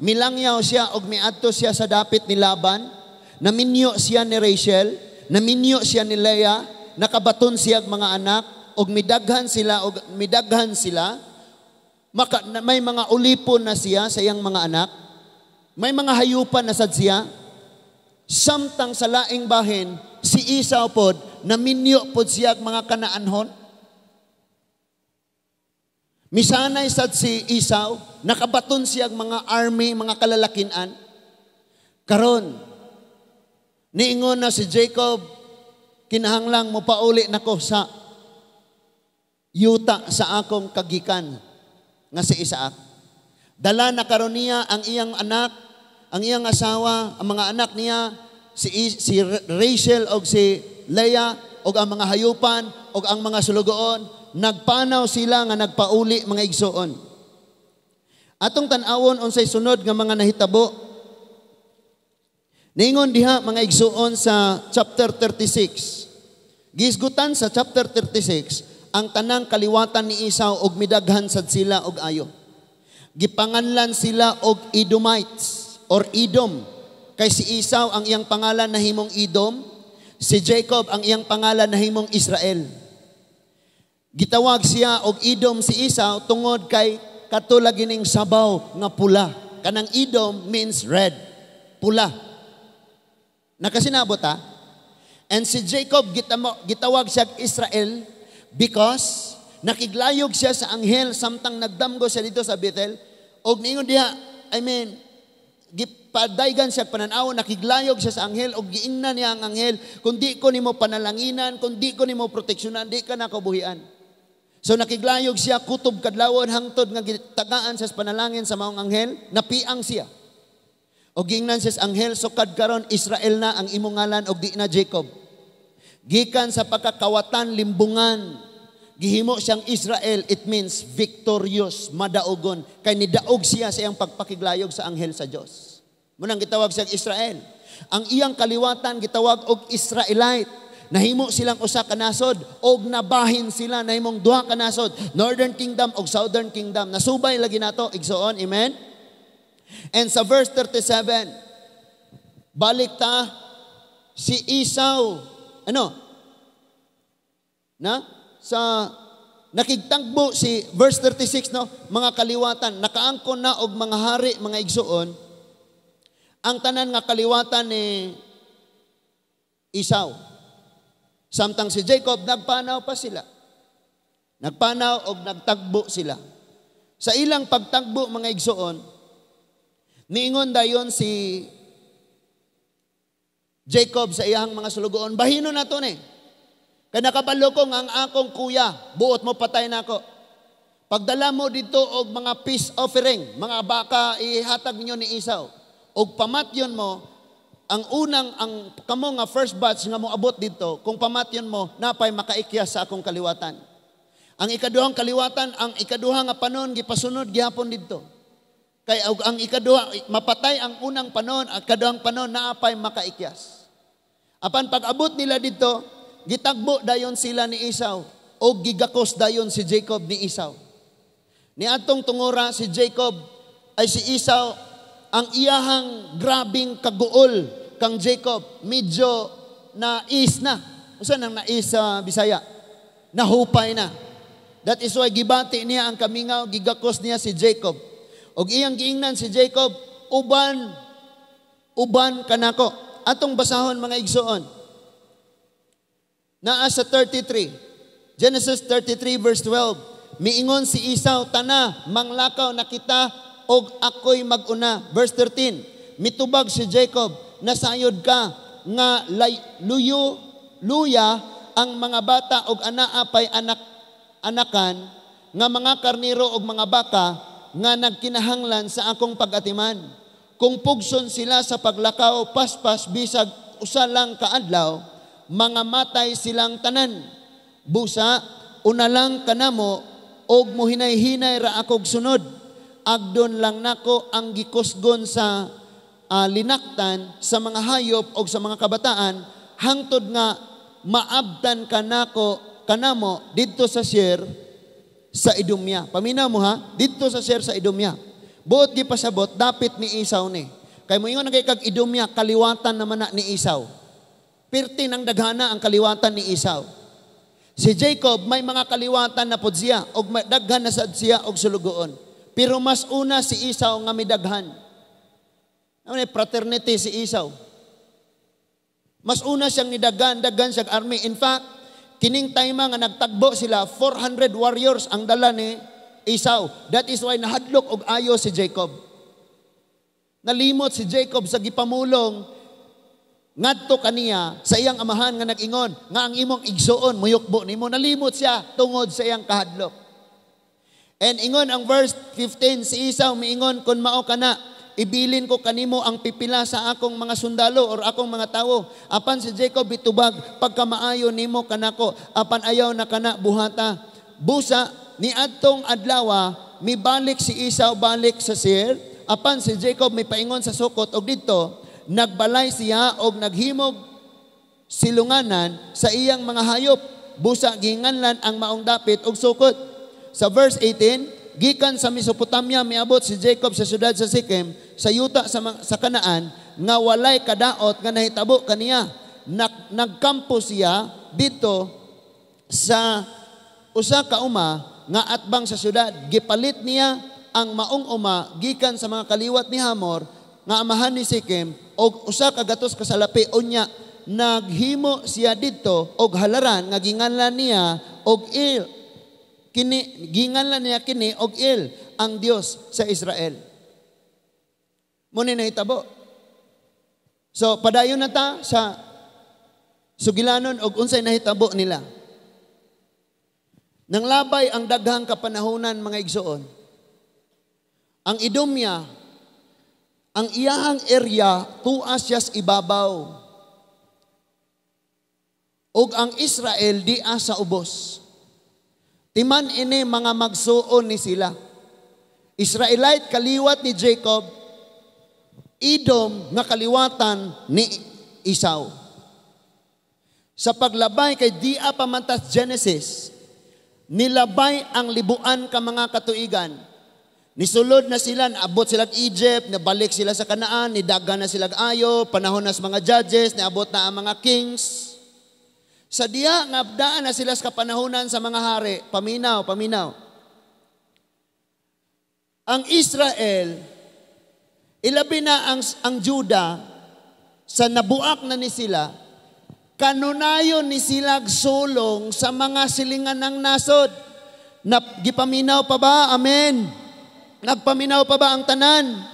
milangyaw siya og miadto siya sa dapit ni Laban, naminyo siya ni Rachel, naminyo siya ni Leah, nakabaton siya og mga anak, og midaghan sila, may mga ulipon na siya sa iyang mga anak, may mga hayupan na sad siya. Samtang sa laing bahin, si Esau pod, naminyo pod siya og mga Kanaanhon. Misanay sad si Esau, nakabaton siya og mga army, mga kalalakinan. Karon, niingon na si Jacob, "Kinahanglang mo pauli nako sa yuta sa akong kagikan nga si Isaac." Dala na karon niya ang iyang anak, ang iyang asawa, ang mga anak niya, si Rachel og si Leah, og ang mga hayupan, og ang mga sulugoon. Nagpanaw sila nga nagpauli, mga igsuon. Atong tan-awon unsay sunod nga mga nahitabo. Ningon diha, mga igsuon, sa chapter 36. Gisgutan sa chapter 36 ang tanang kaliwatan ni Esau og midaghan sad sila og ayo. Gipanganlan sila og Edomites or Edom. Kay si Esau, ang iyang pangalan nahimong Edom, si Jacob, ang iyang pangalan nahimong Israel. Gitawag siya og Edom si Esau tungod kay kato lagi ning sabaw nga pula. Kanang Edom means red, pula. Nakasinabot ha? And si Jacob, gitawag siya Israel because nakiglayog siya sa anghel samtang nagdamgo siya dito sa Bethel. Og niingon diha, I mean, gipadaygan siya pananaw, nakiglayog siya sa anghel og giingnan niya ang anghel, "Kung di ko nimo panalanginan, kung di ko nimo proteksyonan, di ka na buhian." So nakiglayog siya kutob kadlawon hangtod nga gitagaan siya sa panalangin sa maong anghel, napiang siya. Og giingnan siya sa anghel, "Sukad karon Israel na ang imong ngalan og di na Jacob." Gikan sa pagkakawatan, limbungan, gihimo siyang Israel, it means victorious, madaogon. Kay nidaog siya sa iyang pagpakiglayog sa anghel sa Dios. Munang gitawag siyang Israel. Ang iyang kaliwatan gitawag og Israelite. Nahimo silang usa ka nasod og nabahin sila, nahimong duha ka nasod, Northern Kingdom og Southern Kingdom. Nasubay lagi nato, igsoon, amen? And sa verse 37, balik ta si Esau, ano? Na sa nakigtagbo si verse 36, no, mga kaliwatan nakaangkon na og mga hari, mga igsuon, ang tanan nga kaliwatan ni Esau. Samtang si Jacob, nagpanaw pa sila. Nagpanaw og nagtagbo sila. Sa ilang pagtagbo, mga igsuon, niingon dayon si Jacob sa iyang mga sulugoon, "Bahino na to ni. Kay nakabalo ko nga ang akong kuya, buot mo patay nako. Pagdala mo dito og mga peace offering, mga baka ihatag ninyo ni Esau. Og pamatyon mo, ang unang, ang kamo nga first batch nga moabot dito, kung pamatyon mo, napay makaikyas sa akong kaliwatan." Ang ikaduhang kaliwatan, ang ikaduha nga panon, gipasunod gihapon dito. Kay ang ikaduha, mapatay ang unang panon, ang ikaduhang panon, naapay makaikyas. Apan pag-abot nila dito, gitagbo dayon sila ni Esau o gigakos dayon si Jacob ni Esau. Ni atong tungura si Jacob ay si Esau, ang iyahang grabing kaguol kang Jacob medyo nais na. Usa nang nais sa Bisaya? Nahupay na. That is why gibati niya ang kamingaw, gigakos niya si Jacob. Og iyang giingnan si Jacob, "Uban, uban kanako." Atong basahon, mga igsoon. Naa sa 33. Genesis 33 verse 12. Miingon si Esau, "Tana, manglakaw na kita." og ako'y maguna. Verse 13, mitubag si Jacob, "Nasayod ka nga lay, luyo luya ang mga bata og anaa pay anak anakan nga mga karniro og mga baka nga nagkinahanglan sa akong pag-atiman. Kung pugson sila sa paglakaw paspas bisag usa lang ka adlaw, mga matay silang tanan. Busa, una lang kanamo og muhinay-hinay ra akog sunod. Agdon lang nako ang gikusgon sa linaktan sa mga hayop og sa mga kabataan hangtod nga maabtan kanako kanamo didto sa Seir sa Idumea." Paminaw mo ha, didto sa Seir sa Idumea. Buot gipasabot, dapit ni Esau ni. Kay moingon na kay kag Idumea, kaliwatan naman na ni Esau. Pirti ng daghana ang kaliwatan ni Esau. Si Jacob may mga kaliwatan na pod siya og daghan na sad siya og sulugoon. Pero mas una si Esau nga midaghan. Ano ni fraternity si Esau? Mas una siyang nidagan, daghan siyang army. In fact, kining time nga nagtagbo sila, 400 warriors ang dala ni Esau. That is why nahadlok og ayo si Jacob. Nalimot si Jacob sa gipamulong ngadto kaniya sa iyang amahan nga nag-ingon nga ang imong igsuon muyukbo nimo. Nalimot siya tungod sa iyang kahadlok. And ingon ang verse 15, si Esau miingon, "Kun mao kana, ibilin ko kanimo ang pipila sa akong mga sundalo or akong mga tawo." Apan si Jacob bitubag, "Pagkamaayo nimo kanako, apan ayaw na kana buhata." Busa niadtong adlawa mibalik si Esau balik sa Seir, apan si Jacob mipaingon sa Sucot og didto nagbalay siya og naghimog silunganan sa iyang mga hayop. Busa ginganlan ang maong dapit og Sucot. Sa verse 18, gikan sa Mesopotamia miabot si Jacob sa syudad sa Shechem sa yuta sa Kanaan nga walay kadaot nga nahitabo kaniya. Nagkampo siya dito sa usa ka uma nga atbang sa syudad. Gipalit niya ang maong uma gikan sa mga kaliwat ni Hamor nga amahan ni Shechem og 100 ka salapi. Unya naghimo siya didto og halaran nga ginganlan niya og El. Kini ginganlan niya kini og El, ang Dios sa Israel. Mao ni nahitabo. So padayon na ta sa sugilanon og unsay nahitabo nila. Nang labay ang daghang kapanahonan, mga igsoon. Ang Idumea, ang iyahang area, tuas siya sa ibabaw. Ug ang Israel dia sa ubos. Timan ini mga magsuon ni sila. Israelite, kaliwat ni Jacob, Edom nga kaliwatan ni Esau. Sa paglabay kay dia pa man tas Genesis, nilabay ang libuan ka mga katuigan. Nisulod na sila, naabot sila Egypt, nabalik sila sa Kanaan, nidagan na sila ayo, panahon na sa mga judges, niabot na ang mga kings. Sa diya nga daan na sila sa kapanahonan sa mga hari, paminaw, paminaw. Ang Israel, ilabi na ang Juda, sa nabuak na ni sila, kanunayon ni sila sulong sa mga silingan ng nasod. Na, gipaminaw pa ba? Amen. Nagpaminaw pa ba ang tanan?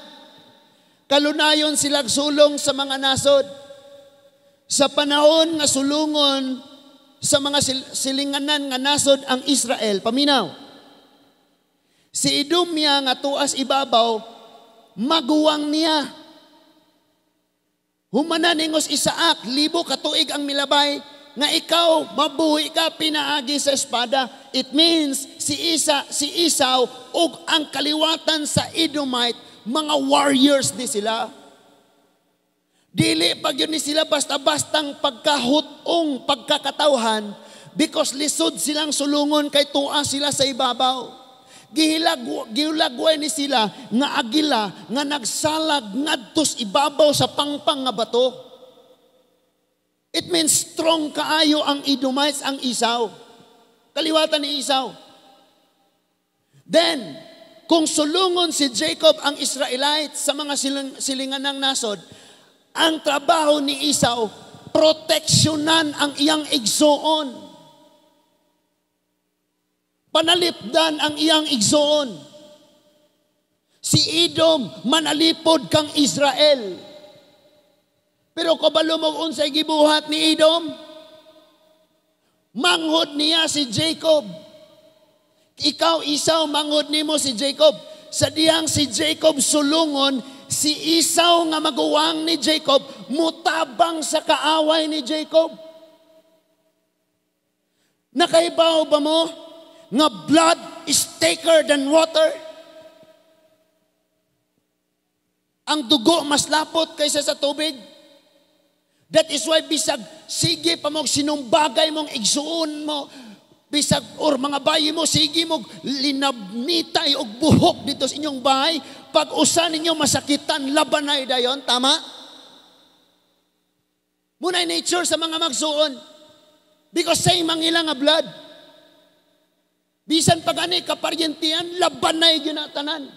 Kalunayon sila sulong sa mga nasod. Sa panahon nga sulungon sa mga silinganan nga nasod ang Israel, paminaw. Si Idumea nga tuas ibabaw, maguwang niya. Humana ningos Isaac, libo katuig ang milabay, nga ikaw mabuhi ka pinaagi sa espada. It means si Esau ug ang kaliwatan sa Edomite, mga warriors ni sila. Dili pag yun ni sila basta-bastang pagkahutong pagkakatawhan because lisod silang sulungon kay tua sila sa ibabaw. Gihilagway ni sila nga agila nga nagsalag ngadtos ibabaw sa pangpang nga bato. It means strong kaayo ang Edomites, ang Esau. Kaliwatan ni Esau. Then, kung sulungon si Jacob ang Israelites sa mga silingan ng nasod, ang trabaho ni Esau, proteksyonan ang iyang igsoon. Panalipdan ang iyang igsoon. Si Edom manalipod kang Israel. Pero kabalo mo unsay gibuhat ni Edom? Manghod niya si Jacob. Ikaw, Esau, manghod nimo si Jacob. Sa dihang si Jacob sulungon, si Esau nga maguwang ni Jacob, mutabang sa kaaway ni Jacob. Nakaibaw ba mo nga blood is thicker than water? Ang dugo mas lapot kaysa sa tubig. That is why bisag sige pa mo sinumbagay mong igsuon mo, bisag or mga bayi mo, sige mo linabnitay og buhok dito sa inyong bahay, pag usa ninyo masakitan, labanay dayon, tama? Muna'y nature sa mga magsuon. Because same ang ilang nga blood. Bisan pag ani kaparyentian, labanay ginatanan.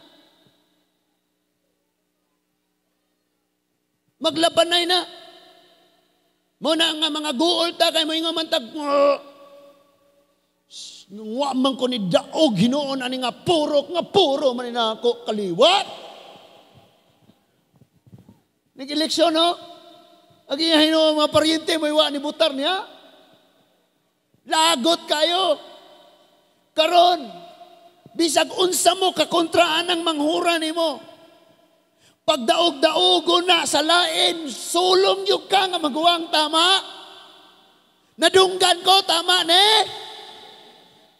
Maglabanay na. Muna nga mga guol ta kay moingon man tag wa man ko ni daog hinuon ani nga purok nga puro man na ako kaliwat. Nag-eleksyon no? Agi hinuon mga paryente mo wa ni butar niya. Lagot kayo. Karon bisag unsa mo kakontraan ang manghura nimo. Pagdaog-daogo na sa lain, sulong yun ka nga maguwang, tama? Nadunggan ko, tama ne?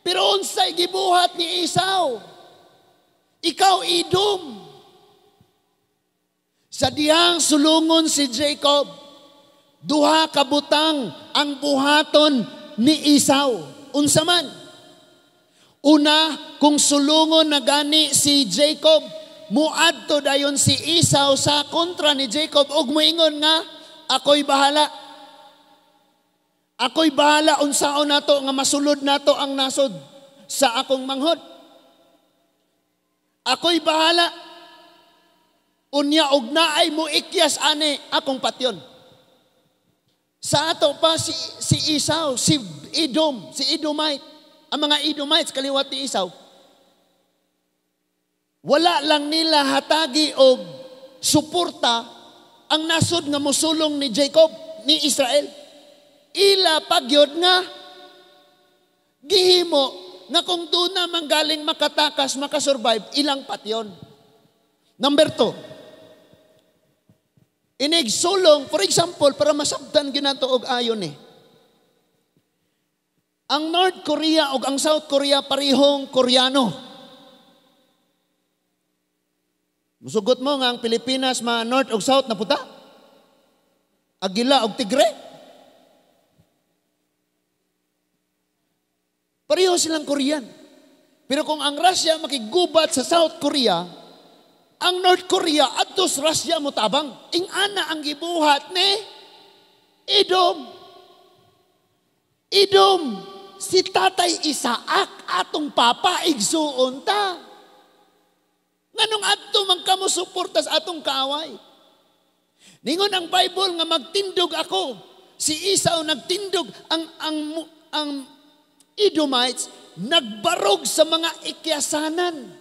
Pero unsay gibuhat ni Esau? Ikaw, Edom. Sa dihang sulungon si Jacob, duha ka butang ang buhaton ni Esau. Unsa man? Una, kung sulungon na gani si Jacob, muadto dayon si Esau sa kontra ni Jacob og moingon nga ako'y bahala. Ako'y bahala unsaon nato nga masulod nato ang nasod sa akong manghod. Ako'y bahala. Unya og naay moikyas ani akong patyon. Sa ato pa si Esau, si Edom, si Edomite, ang mga Edomites kaliwat ni Esau. Wala lang nila hatagi og suporta ang nasod nga mosulong ni Jacob, ni Israel. Ila pagyod nga gihimo nga kung doon na manggaling makatakas, makasurvive, ilang patyon. Number 2, inigsulong, for example, para masabtan ginato og ayon eh. Ang North Korea og ang South Korea parehong Koreano. Musugot mo nga ang Pilipinas ma North og South na puta? Agila og Tigre? Pareho silang Korean. Pero kung ang Russia makigubat sa South Korea, ang North Korea adto sa Russia mo tabang. Ingana ang gibuhat ni Edom. Edom, si Tatay Isaac atong papa igsuon ta. Nganong adto man kamo suporta sa atong kaaway? Ningon ang Bible nga magtindog ako. Si Esau nagtindog, ang Edomites nagbarog sa mga ikyasanan.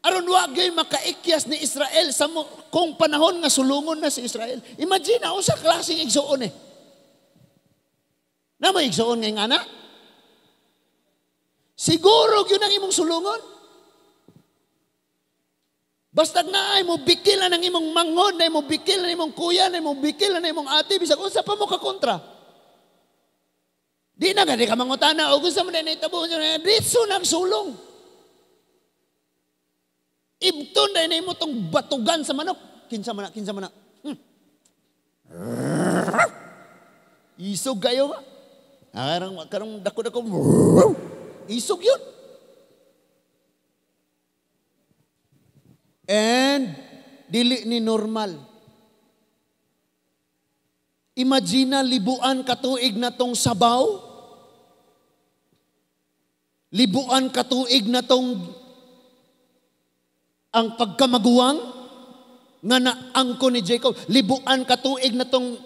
Aron wa gyud makaikyas ni Israel sa kung panahon nga sulungon na si Israel. Imagine unsa klaseng igsuon eh. Na may igsuon nga ana? Siguro gyud ang imong sulungon. Basta na ay mo bikilan ang imong manghod, na mo bikilan ang imong kuya, na mo bikilan ang imong ate, bisag unsa pa mo kakontra. Di na gani ka mangutana og unsa man na itabo, ditso nagsulong. Ibton na imo tong batugan sa manok. Kinsa man na, kinsa man na. Isog kayo ba? Karong dako-dako. Isog yun. And dili ni normal. Imagine libuan katuig na tong sabaw. Libuan katuig na tong ang pagkamaguwang nga naangko ni Jacob. Libuan katuig na tong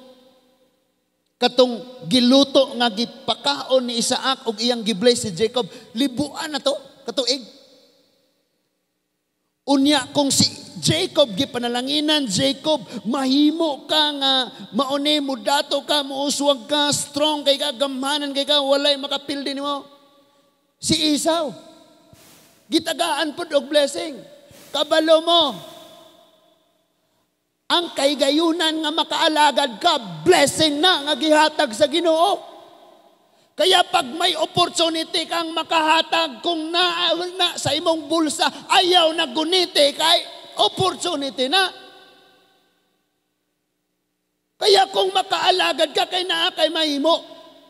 katong giluto nga gipakaon ni Isaac og iyang gibless si Jacob. Libuan na to katuig. Unya kung si Jacob gipanalanginan, "Jacob, mahimo ka nga mauni mo dato ka, muuswag ka, strong kay ka, gamhanan kay ka, walay makapildi nimo." Si Esau, gitagaan pud og blessing. Kabalo mo, ang kaygayunan nga makaalagad ka, blessing na nga gihatag sa Ginoo. Kaya pag may opportunity kang makahatag, kung na sa imong bulsa, ayaw na guniti kay opportunity na. Kaya kung makaalagad ka kay naa kay mahimo,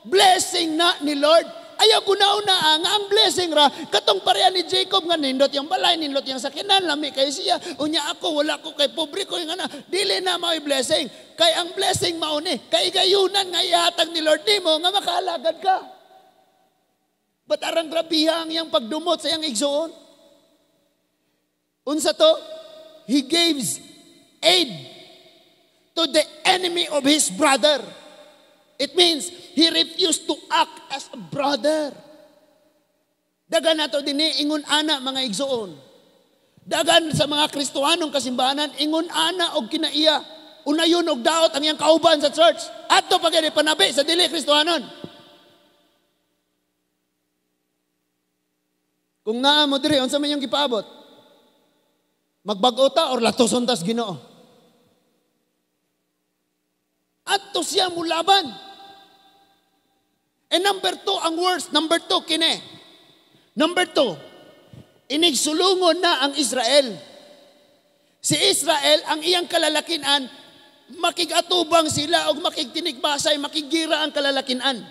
blessing na ni Lord. Ayaw guna-una nga ang blessing ra katong pareha ni Jacob nga nindot yung balay, nindot yung sakinan, lami kay siya. Unya ako wala ko kay pobre ko nga na. Dili na mao'y blessing. Kay ang blessing mao ni kay gayunan nga ihatag ni Lord nimo nga makaalagad ka. But arang grabiha ang iyang pagdumot sa iyang igsoon. Unsa to? He gives aid to the enemy of his brother. It means he refused to act as a brother. Dagan nato dinhi ingon ana, mga igsoon. Dagan sa mga Kristohanong kasimbahanan ingon ana og kinaiya. Unayon og daot ang iyang kauban sa church. Adto pa gani panabi sa dili Kristohanon. Kung naa mo diri, unsa man iyong gipaabot? Magbag-o ta or latuson tas Ginoo? Adto siya mulaban. And number two, ang worst, number two, kini. Number two, inigsulungon na ang Israel. Si Israel, ang iyang kalalakinan, makigatubang sila o makigtinigbasay, makigira ang kalalakinan.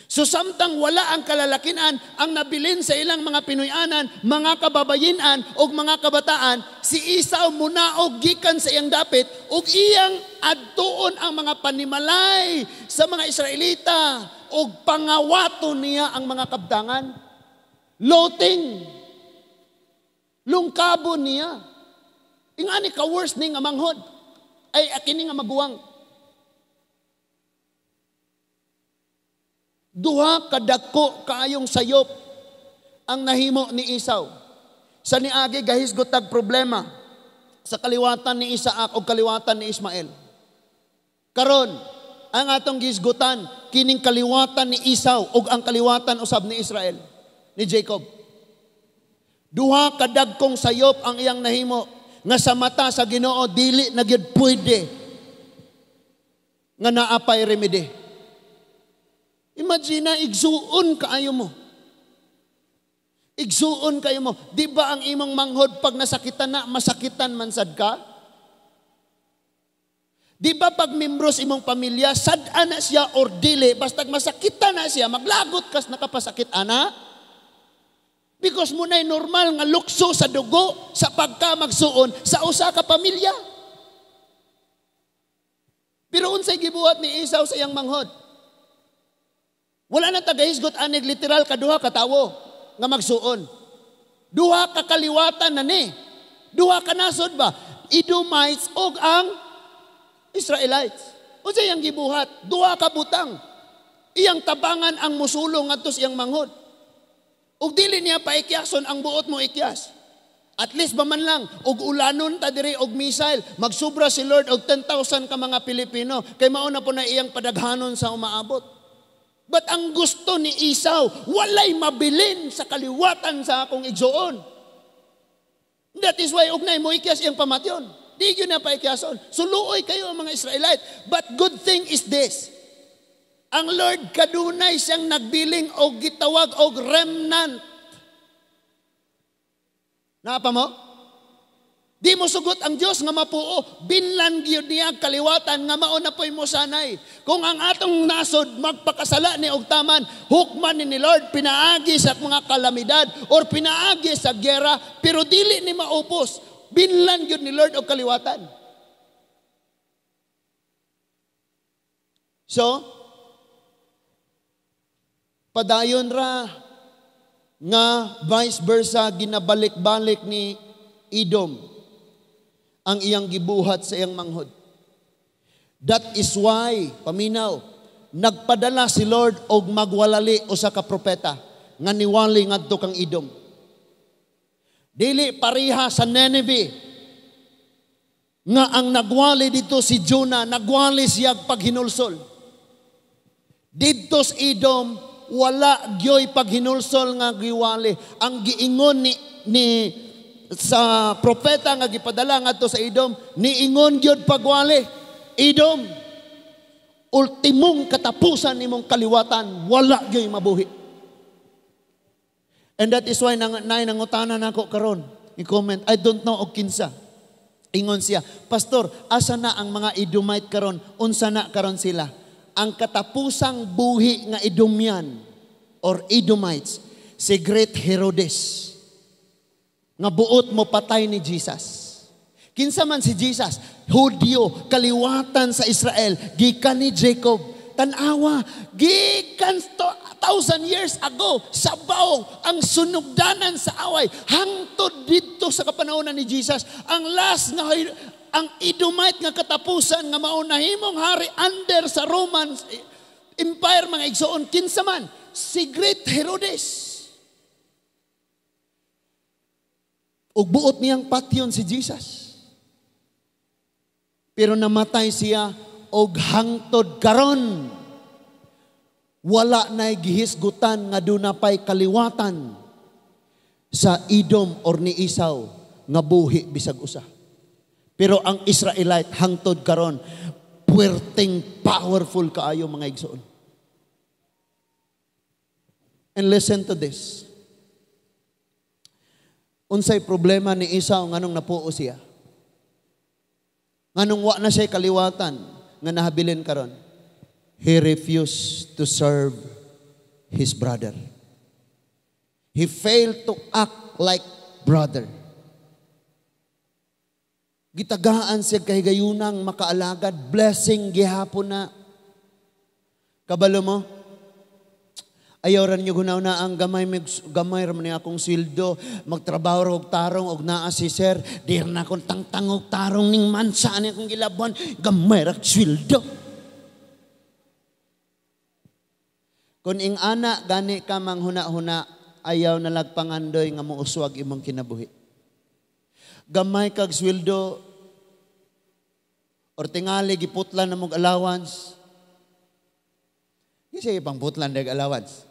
So samtang wala ang kalalakinan, ang nabilin sa ilang mga Pinoyanan, mga kababayinan o mga kabataan, si Esau munaog gikan sa iyang dapit ug iyang adtuon ang mga panimalay sa mga Israelita ug pangawato niya ang mga kabdangan. Loting. Lungkabo niya. Ingani ka worst ni nga manghod. Ay kini nga maguwang. Duha kadako kaayong sayop ang nahimo ni Esau. Sa niagi gahisgot tag problema sa kaliwatan ni Isaac o kaliwatan ni Ismael. Karon, ang atong gisgutan kining kaliwatan ni Esau ug ang kaliwatan usab ni Israel, ni Jacob. Duha kadagkong sayop ang iyang nahimo nga sa mata sa Ginoo dili na gyud pwede nga naa pay remedy. Imagine na, igsuon kaayo mo. Igsuon kayo mo. Di ba ang imong manghod pag nasakitan na, masakitan man sad ka? Di ba pag membros imong pamilya, sad-an na siya or dili, basta masakitan na siya, maglagot kas nakapasakit ana? Because muna'y normal nga lukso sa dugo, sa pagka magsuon, sa usa ka pamilya. Pero unsay gibuhat ni Esau sa iyang manghod? Wala na tagahisgot anig literal kaduha katawo nga magsuon. Duha ka kaliwatan na ni. Duha ka nasod ba? Edomites og ang Israelites. Unsa iyang gibuhat? Duha ka butang. Iyang tabangan ang musulong ngadto sa iyang manghod. Ug dili niya paikyason ang buot mo ikyas. At least ba man lang, og ulanon ta diri og missile, magsubra si Lord og 10,000 ka mga Pilipino, kay mao na po na iyang padaghanon sa umaabot. But ang gusto ni Esau, walay mabilin sa kaliwatan sa akong igsuon. That is why ugnay mo ikyas iyang pamatyon. Di yun na paikyason. Suluoy kayo ang mga Israelite. But good thing is this. Ang Lord kadunay siyang nagbiling og gitawag og remnant. Naapa mo? Di mo sugot ang Dios nga mapuo, binlan gyud niya kaliwatan nga mao na po'y mosanay. Kung ang atong nasod magpakasala ni og taman, hukman ni Lord pinaagi sa mga kalamidad or pinaagi sa gera, pero dili ni maupos, binlan gyud ni Lord og kaliwatan. So, padayon ra nga vice versa ginabalik-balik ni Edom ang iyang gibuhat sa iyang manghod. That is why, paminaw, nagpadala si Lord og magwalali usa ka propeta nga niwali ngadto kang Edom. Dili pareha sa Nineveh nga ang nagwali dito si Jonah, nagwali siya paghinulsol. Didto sa Edom, wala gyoy paghinulsol nga giwali. Ang giingon ni sa propeta nga gipadala ngadto sa Edom, niingon gyud pagwali, "Edom, ultimong katapusan nimong kaliwatan, wala gyoy mabuhi." And that is why nang nay nangutana nako karon, i-comment, I don't know og kinsa. Ingon siya, "Pastor, asa na ang mga Edomite karon? Unsa na karon sila?" Ang katapusang buhi nga Edomian or Edomites, si Great Herodes nga buot mo patay ni Jesus. Kinsa man si Jesus? Hudyo, kaliwatan sa Israel, gikan ni Jacob. Tanawa, gikan 1,000 years ago, sabaw ang sunugdanan sa away hangtod didto sa kapanahonan ni Jesus. Ang last nga ang Edomite nga katapusan nga mao nahimong hari under sa Roman Empire, mga igsoon, kinsa man? Si Great Herodes. Ug buot niyang patyon si Jesus. Pero namatay siya og hangtod karon wala na'y gihisgutan nga duna pay kaliwatan sa Edom or ni Esau nga buhi bisag usa. Pero ang Israelite hangtod karon puwerteng powerful kaayo, mga igsoon. And listen to this. Unsay problema ni Esau nganong napuo siya? Nganong wa na siya kaliwatan nga nahabilin karon? He refused to serve his brother. He failed to act like brother. Gitagaan siya kahigayunang makaalagad, blessing gihapon na. Kabalo mo? Ayaw ra ninyo hunauna ang gamay gamay ra man ni akong sweldo, magtrabaho ra og tarong og naa si sir, di ra na akong tangtang og tarong ning mansa ani akong gilabwan, gamay ra sweldo. Kung ing-ana gani ka manghuna-huna, ayaw na lagpangandoy nga mouswag imong kinabuhi. Gamay kag sweldo or tingali giputlan na mong allowance. Di siya ipang putlan dag allowance.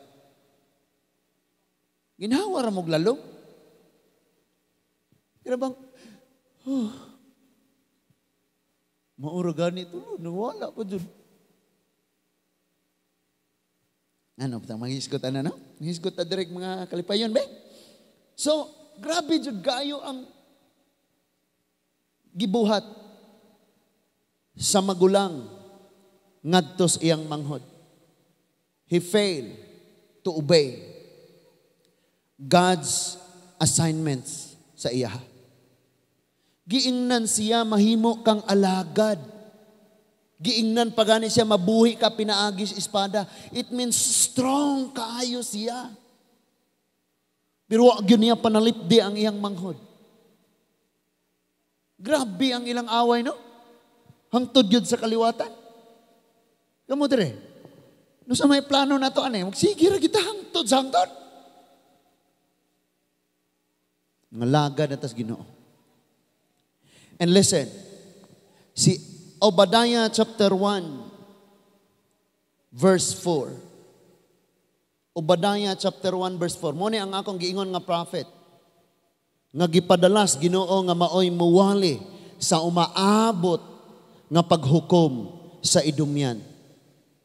Ginhawa ra mog lalong. Kaya bang, oh, maura gani tulo, nawala pa dyan. Ano, manghisgot ana, no? Manghisgot ta direct mga kalipayon, be? So, grabe jud kayo ang gibuhat sa magulang ngadto sa iyang manghod. He failed to obey God's assignments sa iya. Giingnan siya mahimo kang alagad. Giingnan pa gani siya mabuhi ka pinaagis espada. It means strong kaayo siya. Pero wa gyud niya panalipdi ang iyang manghod. Grabe ang ilang away, no? Hangtod yun sa kaliwatan. Kamo dire. No sa may plano na to, ano, magsige ra kita hangtod sa hangtod. Ngalaga na tas Ginoo. And listen, si Obadiah chapter 1 verse 4. Obadiah chapter 1 verse 4. Mo ni ang akong giingon nga prophet nga gipadalas Ginoo nga maoy muwali sa umaabot nga paghukom sa Edomian,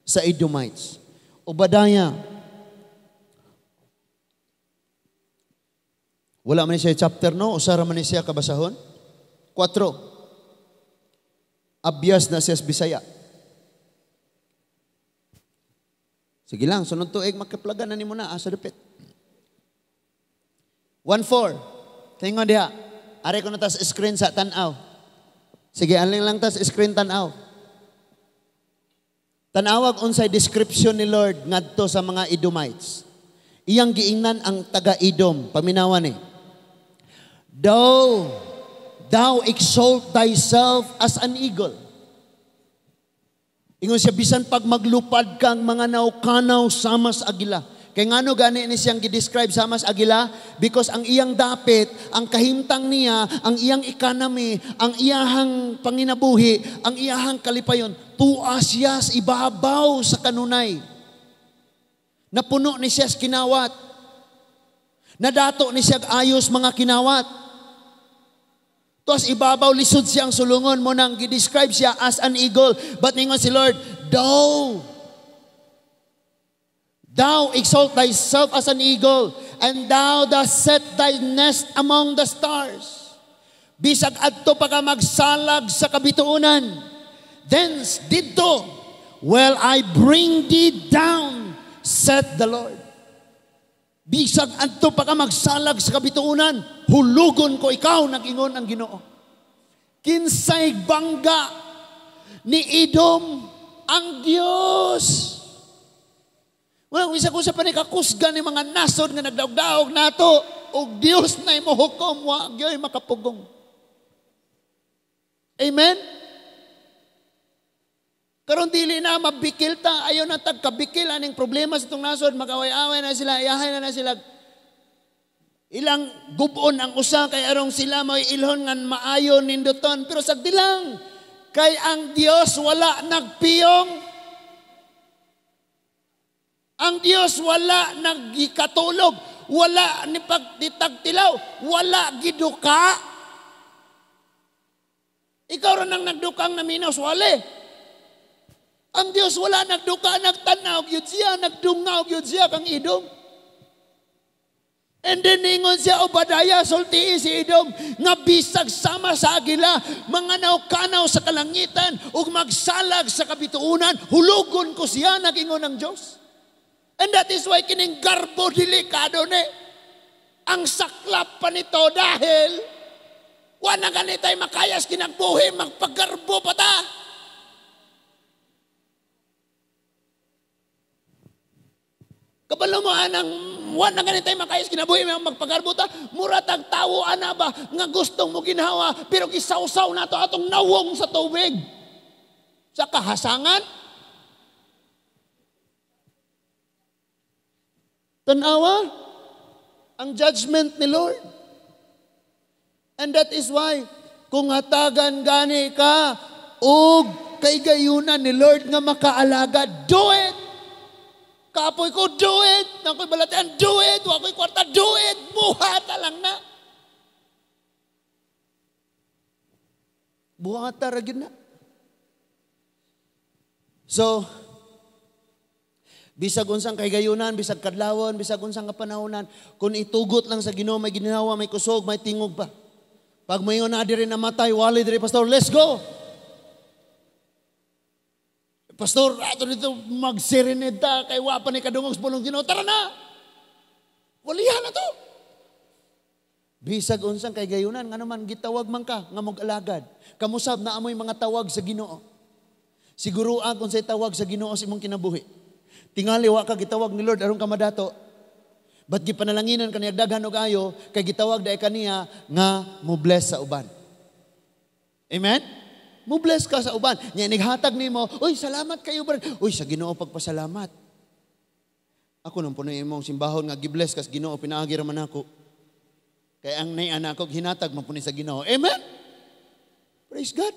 sa Edomites. Obadiah, wala man siya chapter, no, usa ra man ni siya kabasahon. 4. Abyas na siya sa Bisaya. Sige lang, sunod tuig makiplagan na nimo na asa dapit. 1:4. Tingon diha. Ari ko na tas screen sa tan-aw. Sige, alin lang tas screen tan-aw. Tanawag unsay description ni Lord ngadto sa mga Edomites. Iyang giingnan ang taga-Edom, paminawan ni. "Though thou exalt thyself as an eagle." Ingon siya, bisan pag maglupad kang mga naukanaw sama sa agila. Kay ngano gani ni siyang gi-describe sama sa agila? Because ang iyang dapit, ang kahimtang niya, ang iyang economy, ang iyahang panginabuhi, ang iyahang kalipayon, tuas siya sa ibabaw sa kanunay. Napuno ni siya sa kinawat. Nadato ni siya ayos mga kinawat. Tuas ibabaw, lisod siyang sulungon mo nang gi-describe siya as an eagle. But ningon si Lord, Thou exalt thyself as an eagle, and thou dost set thy nest among the stars. Bisag adto pa ka magsalag sa kabituonan. Thence didto will I bring thee down, said the Lord. Bisag adto pa ka magsalag sa kabituonan, hulugon ko ikaw, nag-ingon ang Ginoo. Kinsay bangga ni Edom? Ang Dios. Wala, isa ko sa panikakusgan ni mga nasod nga nagdaog-daog nato, og Dios na imo hukom, wa gyoy makapugong. Amen? Karon dili na mabikil ta, ayaw na tagkabikil aning problema sa itong nasod, mag-away-away na sila, iyahay na sila. Ilang gubon ang usa kay arong sila may ilhon nga maayo ninduton, pero sagdi lang kay ang Dios wala nagpiyong. Ang Dios wala nagikatulog, wala ni pagtitagtilaw, wala giduka. Ikaw ra nang nagdukang naminaw, wale. Ang Dios wala nagduka, nagtanaw gyud siya, nagdungaw gyud siya kang Edom. And then ningon siya, Obadiah, sultii si Edom, nga bisag sama sa agila, mga naw-kanaw sa kalangitan, ug magsalag sa kabituonan, hulugon ko siya, nagingon ang Dios. And that is why kining garbo delikado ni. Ang saklap pa nito dahil wala ganitay makayas kinagbuhi, magpagarbo pa ta. Kabalo mo anang wala ganitay makayas kinabuhi, magpagarbo ta, mura tag tawo ana ba nga gustong mo ginhawa pero gisawsaw nato atong nawong sa tubig. Sa kahasangan. Tanawa ang judgment ni Lord. And that is why kung hatagan gani ka og kaigayunan ni Lord nga makaalaga, do it. Kapoy ko, do it. Nakoy balatian, do it. Wa ko'y kwarta, do it. Buhata lang na. Buhata ra gyud na. So, bisag unsang kahigayunan, bisag kadlawon, bisag unsang kapanahonan, kung itugot lang sa Ginoo, may ginhawa, may kusog, may tingog pa. Pag mayon na diri namatay, wali diri, pastor, let's go. Pastor, ato dito magserenade ta kay wa pa ni kadungog sa pulong Ginoo, tara na. Walihan na to. Bisag unsang kahigayunan, ngano man gitawag man ka nga mag-alagad. Kamusab na amoy mga tawag sa Ginoo. Siguro ang unsay tawag sa Ginoo sa imong kinabuhi. Tingali wa ka gitawag ni Lord aron ka madato. But gipanalanginan kaniya daghan og ayo kay gitawag dae kaniya nga mo bless sa uban. Amen? Mo bless ka sa uban. Nya nighatag nimo, uy salamat kayo brad. Uy sa Ginoo pagpasalamat. Ako nang puno imong simbahon nga gibless kas Ginoo pinaagi ra man ako. Kay ang nay anak ko hinatag man puni sa Ginoo. Amen? Praise God.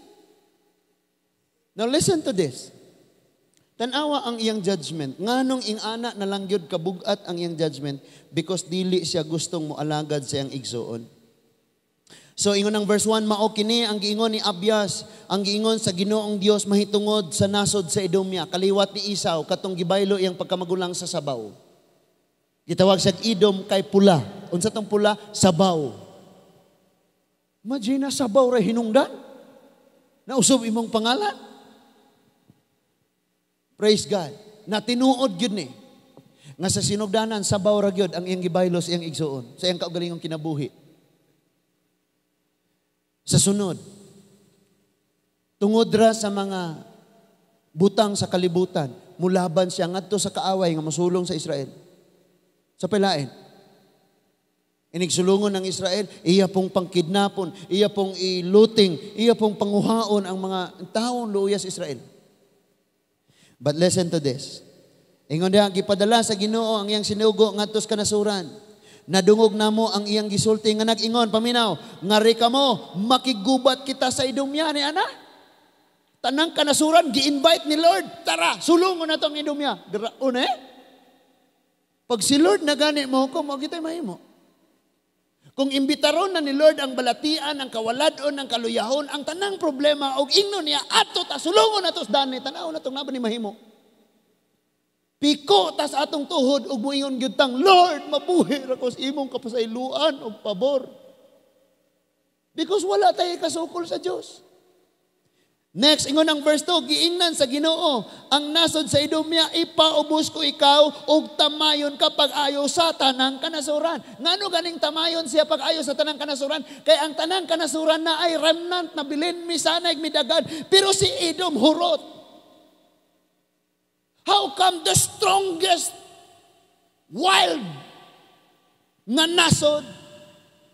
Now listen to this. Tanawa ang iyang judgment. Nganong ing-ana na lang gyud kabugat ang iyang judgment because dili siya gustong moalagad sa iyang igsuon. So ingon ang verse 1, mao kini ang giingon ni Abias, ang giingon sa Ginoong Dios mahitungod sa nasod sa Edomia, kaliwat ni Esau katong gibaylo iyang pagkamagulang sa sabaw. Gitawag siya Edom kay pula. Unsa tong pula? Sabaw. Imagine sabaw ra hinungdan. Nausob imong pangalan. Praise God. Na tinuod gyud ni. Nga sa sinugdanan sabaw ra gyud ang iyang gibaylo sa iyang igsuon, sa iyang kaugalingong kinabuhi. Sa sunod, tungod ra sa mga butang sa kalibutan, mulaban siya ngadto sa kaaway nga mosulong sa Israel. Sa pilain. Inigsulungon ng Israel, iya pong pangkidnapon, iya pong iluting, iya pong panguhaon ang mga taong luya sa Israel. But listen to this. Ingon diha, gipadala sa Ginoo ang iyang sinugo ngadto sa kanasuran. Nadungog namo ang iyang gisulti nga nag-ingon, paminaw, ngari kamo, makiggubat kita sa Edomya ni ana. Tanang kanasuran gi-invite ni Lord, tara, sulungon nato ang Edomya. Graon eh. Pag si Lord na gani mo hukom, wa kita'y mahimo. Kung imbitaron na ni Lord ang balatian, ang kawaladon, ang kaluyahon, ang tanang problema, og ingnon niya, adto ta, sulungon nato sa dani, tanaw na itong ni mahimo. Piko tas atong tuhod ug moingon gyud tang, "Lord, mabuhi ra ko sa imong kapasayloan og pabor." Because wala tayo kasukol sa Dios. Next, ingon ang verse 2, giingnan sa Ginoo ang nasod sa Edomya, ipaubos ko ikaw ug tamayon ka pag-ayo sa tanang kanasuran. Ngano ganing tamayon siya pag-ayo sa tanang kanasuran? Kay ang tanang kanasuran na ay remnant na bilin misanay midagan, pero si Edom hurot. How come the strongest wild nga nasod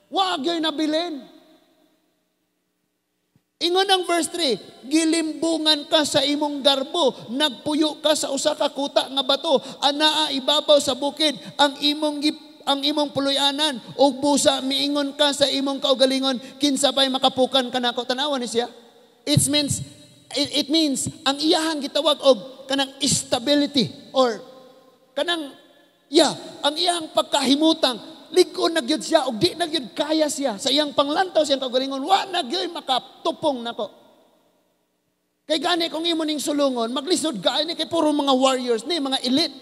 wa gyud nabilin? Ingon ang verse 3, gilimbungan ka sa imong garbo, nagpuyo ka sa usa ka kuta nga bato, anaa ibabaw sa bukid ang imong puloy-anan, ug busa miingon ka sa imong kaugalingon, kinsa pay makapukan kanako? Tanawa ni siya. It means ang iyahang gitawag og kanang stability or kanang, yeah, ang iyahang pagkahimutang lig-on na gyud siya og di na gyud kaya siya sa iyang panglantaw siyang kaugalingon, wa na gyud makatupong nako. Kay gani kung imo ning sulungon, maglisod ka ani kay puro mga warriors ni, mga elite.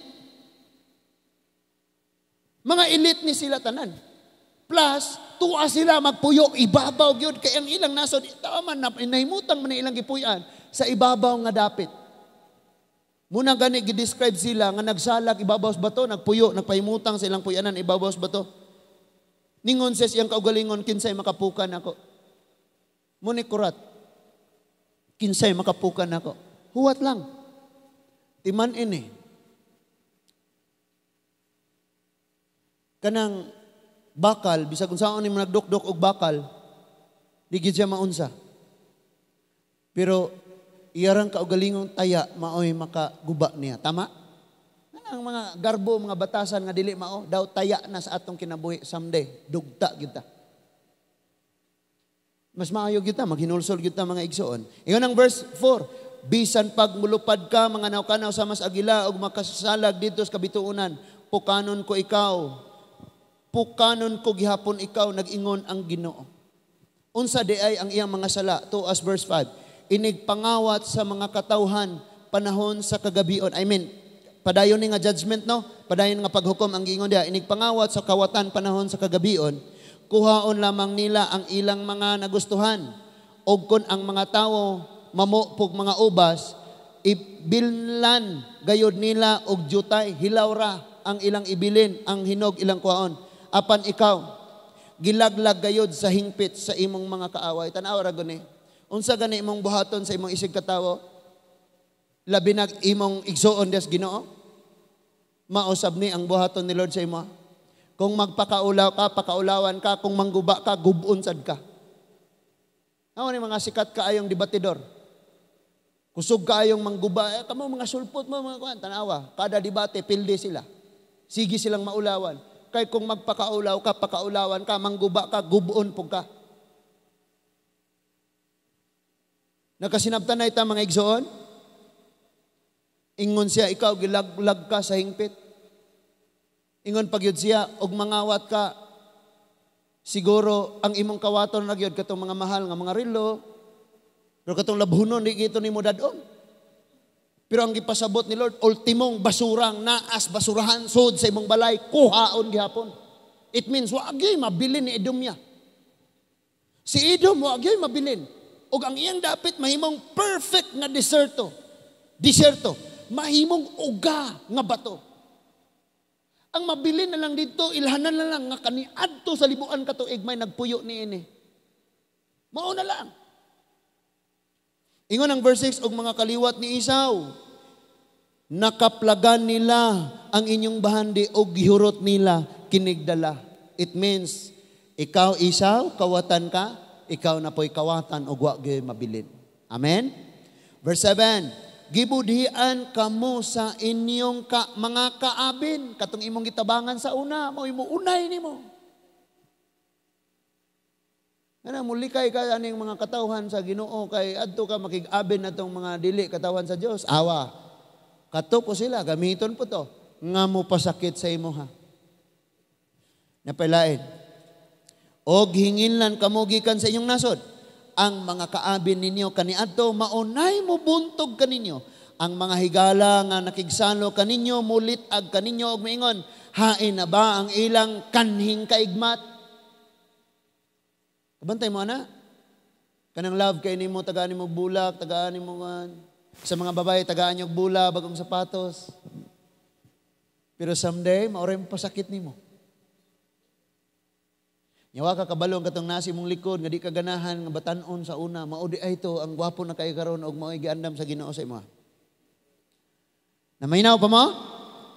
Mga elite ni sila tanan. Plus, tuwa sila magpuyo ibabaw gyud kay ang ilang nasod tama man na nahimutang man ilang gipuy-an sa ibabaw nga dapit. Muna gani gi-describe sila nga nagsalag ibabaw sa bato, nagpuyo, nagpahimutang sa ilang puyanan ibabaw sa bato. Ningon siya siyang kaugalingon, kinsay makapukan ako? Muni kurat. Kinsay makapukan ako? Huwat lang. Timan ini. Kanang bakal, bisag unsaon ni nagdukdok og bakal, di gid siya maunsa. Pero iyarang kaugalingong taya maoy makaguba niya. Tama? Ang mga garbo, mga batasan nga dili mao, daw taya na sa atong kinabuhi someday, dugta gyud ta. Mas maayo gyud ta, maghinulsol gyud ta, mga igsoon. Ingon ang verse 4, bisan pag mulupad ka mga nawkanaw sa mas agila ug makasalag didto sa kabituonan, pukanon ko ikaw. Pukanon ko gihapon ikaw, nag-ingon ang Ginoo. Unsa di ay ang iyang mga sala? To as verse 5, inig pangawat sa mga katawhan panahon sa kagabion. I mean, padayon ni nga judgment, no? Padayon nga paghukom ang giingon diha. Inig pangawat sa kawatan panahon sa kagabion, kuhaon lamang nila ang ilang mga nagustuhan. Og kon ang mga tawo mamupog mga ubas, ibillan gayod nila og jutay, hilaw ra ang ilang ibilin, ang hinog ilang kuhaon. Apan ikaw, gilaglag gayod sa hingpit sa imong mga kaaway. Tan-aw ra gani. Unsa gani imong buhaton sa imong isig katawo? Labi nag imong igsuon des Ginoo? Mausab ni ang buhaton ni Lord sa imo. Kung magpakaulaw ka, pakaulawan ka. Kung mangguba ka, gubon sad ka. Amo ni mga sikat kaayong debatidor. Kusog kaayong mangguba, eh, kamo mga sulpot mo mga kuan, tanawa. Kada debate pildi sila. Sige silang maulawan. Kay kung magpakaulaw ka, pakaulawan ka, mangguba ka, gubon pug ka. Nakasinabtan na ita mga igsoon? Ingon siya, ikaw gilaglag ka sa hingpit. Ingon pagyud siya, og mangawat ka, siguro ang imong kawaton na gyud katong mga mahal nga mga relo, pero katong labhunon di gito nimo dadon. Pero ang gipasabot ni Lord, ultimong basurang naas basurahan sud sa imong balay, kuhaon gihapon. It means wa gyud mabilin ni Edomya. Si Edom wa gyud mabilin. Ug ang iyang dapit mahimong perfect nga deserto. Diserto, mahimong uga nga bato. Ang mabilin na lang dito, ilhanan na lang nga kaniadto sa libuan ka tuig may nagpuyo niini. Mao na lang. Ingon ang verse 6, og mga kaliwat ni Esau, nakaplagan nila ang inyong bahandi og gihurot nila kinigdala. It means, ikaw Esau, kawatan ka, ikaw na po'y kawatan og wa gyud mabilin. Amen? Verse 7, Gibudhian kamo sa inyong mga kaabin. Katong imong gitabangan sa una, mao imo unay nimo. Ana mulikay ka aning mga katawhan sa Ginoo kay adto ka makig-abin atong mga dili katawhan sa Dios. Awa. Kato po sila, gamiton po to nga mo pasakit sa imo ha. Napailain. Og hinginlan kamo gikan sa inyong nasod. Ang mga kaabin ninyo kaniadto maunay mo buntog kaninyo. Ang mga higala nga nakigsalo kaninyo mulit-ag kaninyo og miingon, hain na ba ang ilang kanhing kaigmat? Kabantay mo ana. Kanang love kay nimo, tagaan nimo bulak, tagaan nimo sa mga babae, tagaan nyo bula, bagong sapatos. Pero someday, maoray mo pasakit nimo. Nyawa ka kabalong katong nasi mong likod, nga di ka ganahan, nga batanon sa una, mao di ay to, ang gwapo na kay karon og mao'y giandam sa Ginoo sa imo. Namaynaw pa mo?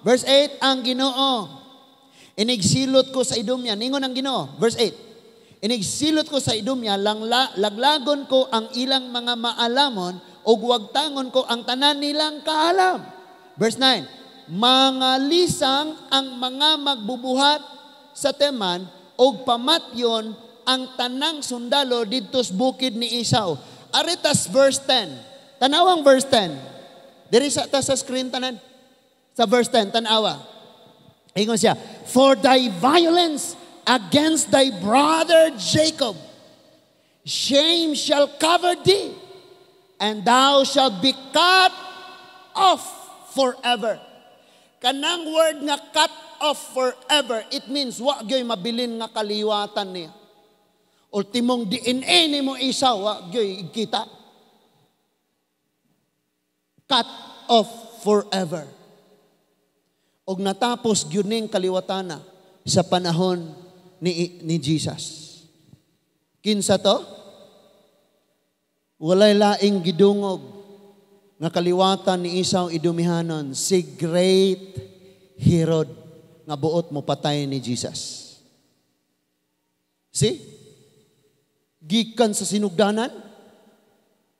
Verse 8, ang Ginoo. Inigsilot ko sa Idumya. Ningon ang Ginoo. Verse 8. Inigsilot ko sa Idumya, laglagon ko ang ilang mga maalamon, ug wagtangon ko ang tanan nilang kaalam. Verse 9, mga lisang ang mga magbubuhat sa Teman, og pamatyon ang tanang sundalo didtos bukid ni Esau. Aritas verse 10. Tanawang verse 10. Diri sa ta sa screen tanan. Sa verse 10, tanawa. Ingon siya, for thy violence against thy brother Jacob, shame shall cover thee, and thou shalt be cut off forever. Kanang word nga cut off forever, it means wa gyoy mabilin nga kaliwatan niya. Ultimong DNA nimo Esau, wa gyoy kita. Cut off forever. Og natapos gyud ning kaliwatana sa panahon ni Jesus. Kinsa to? Walay laing gidungog nga kaliwatan ni Esau Idumihanon, si Great Herod nga buot mo patay ni Jesus. See? Gikan sa sinugdanan,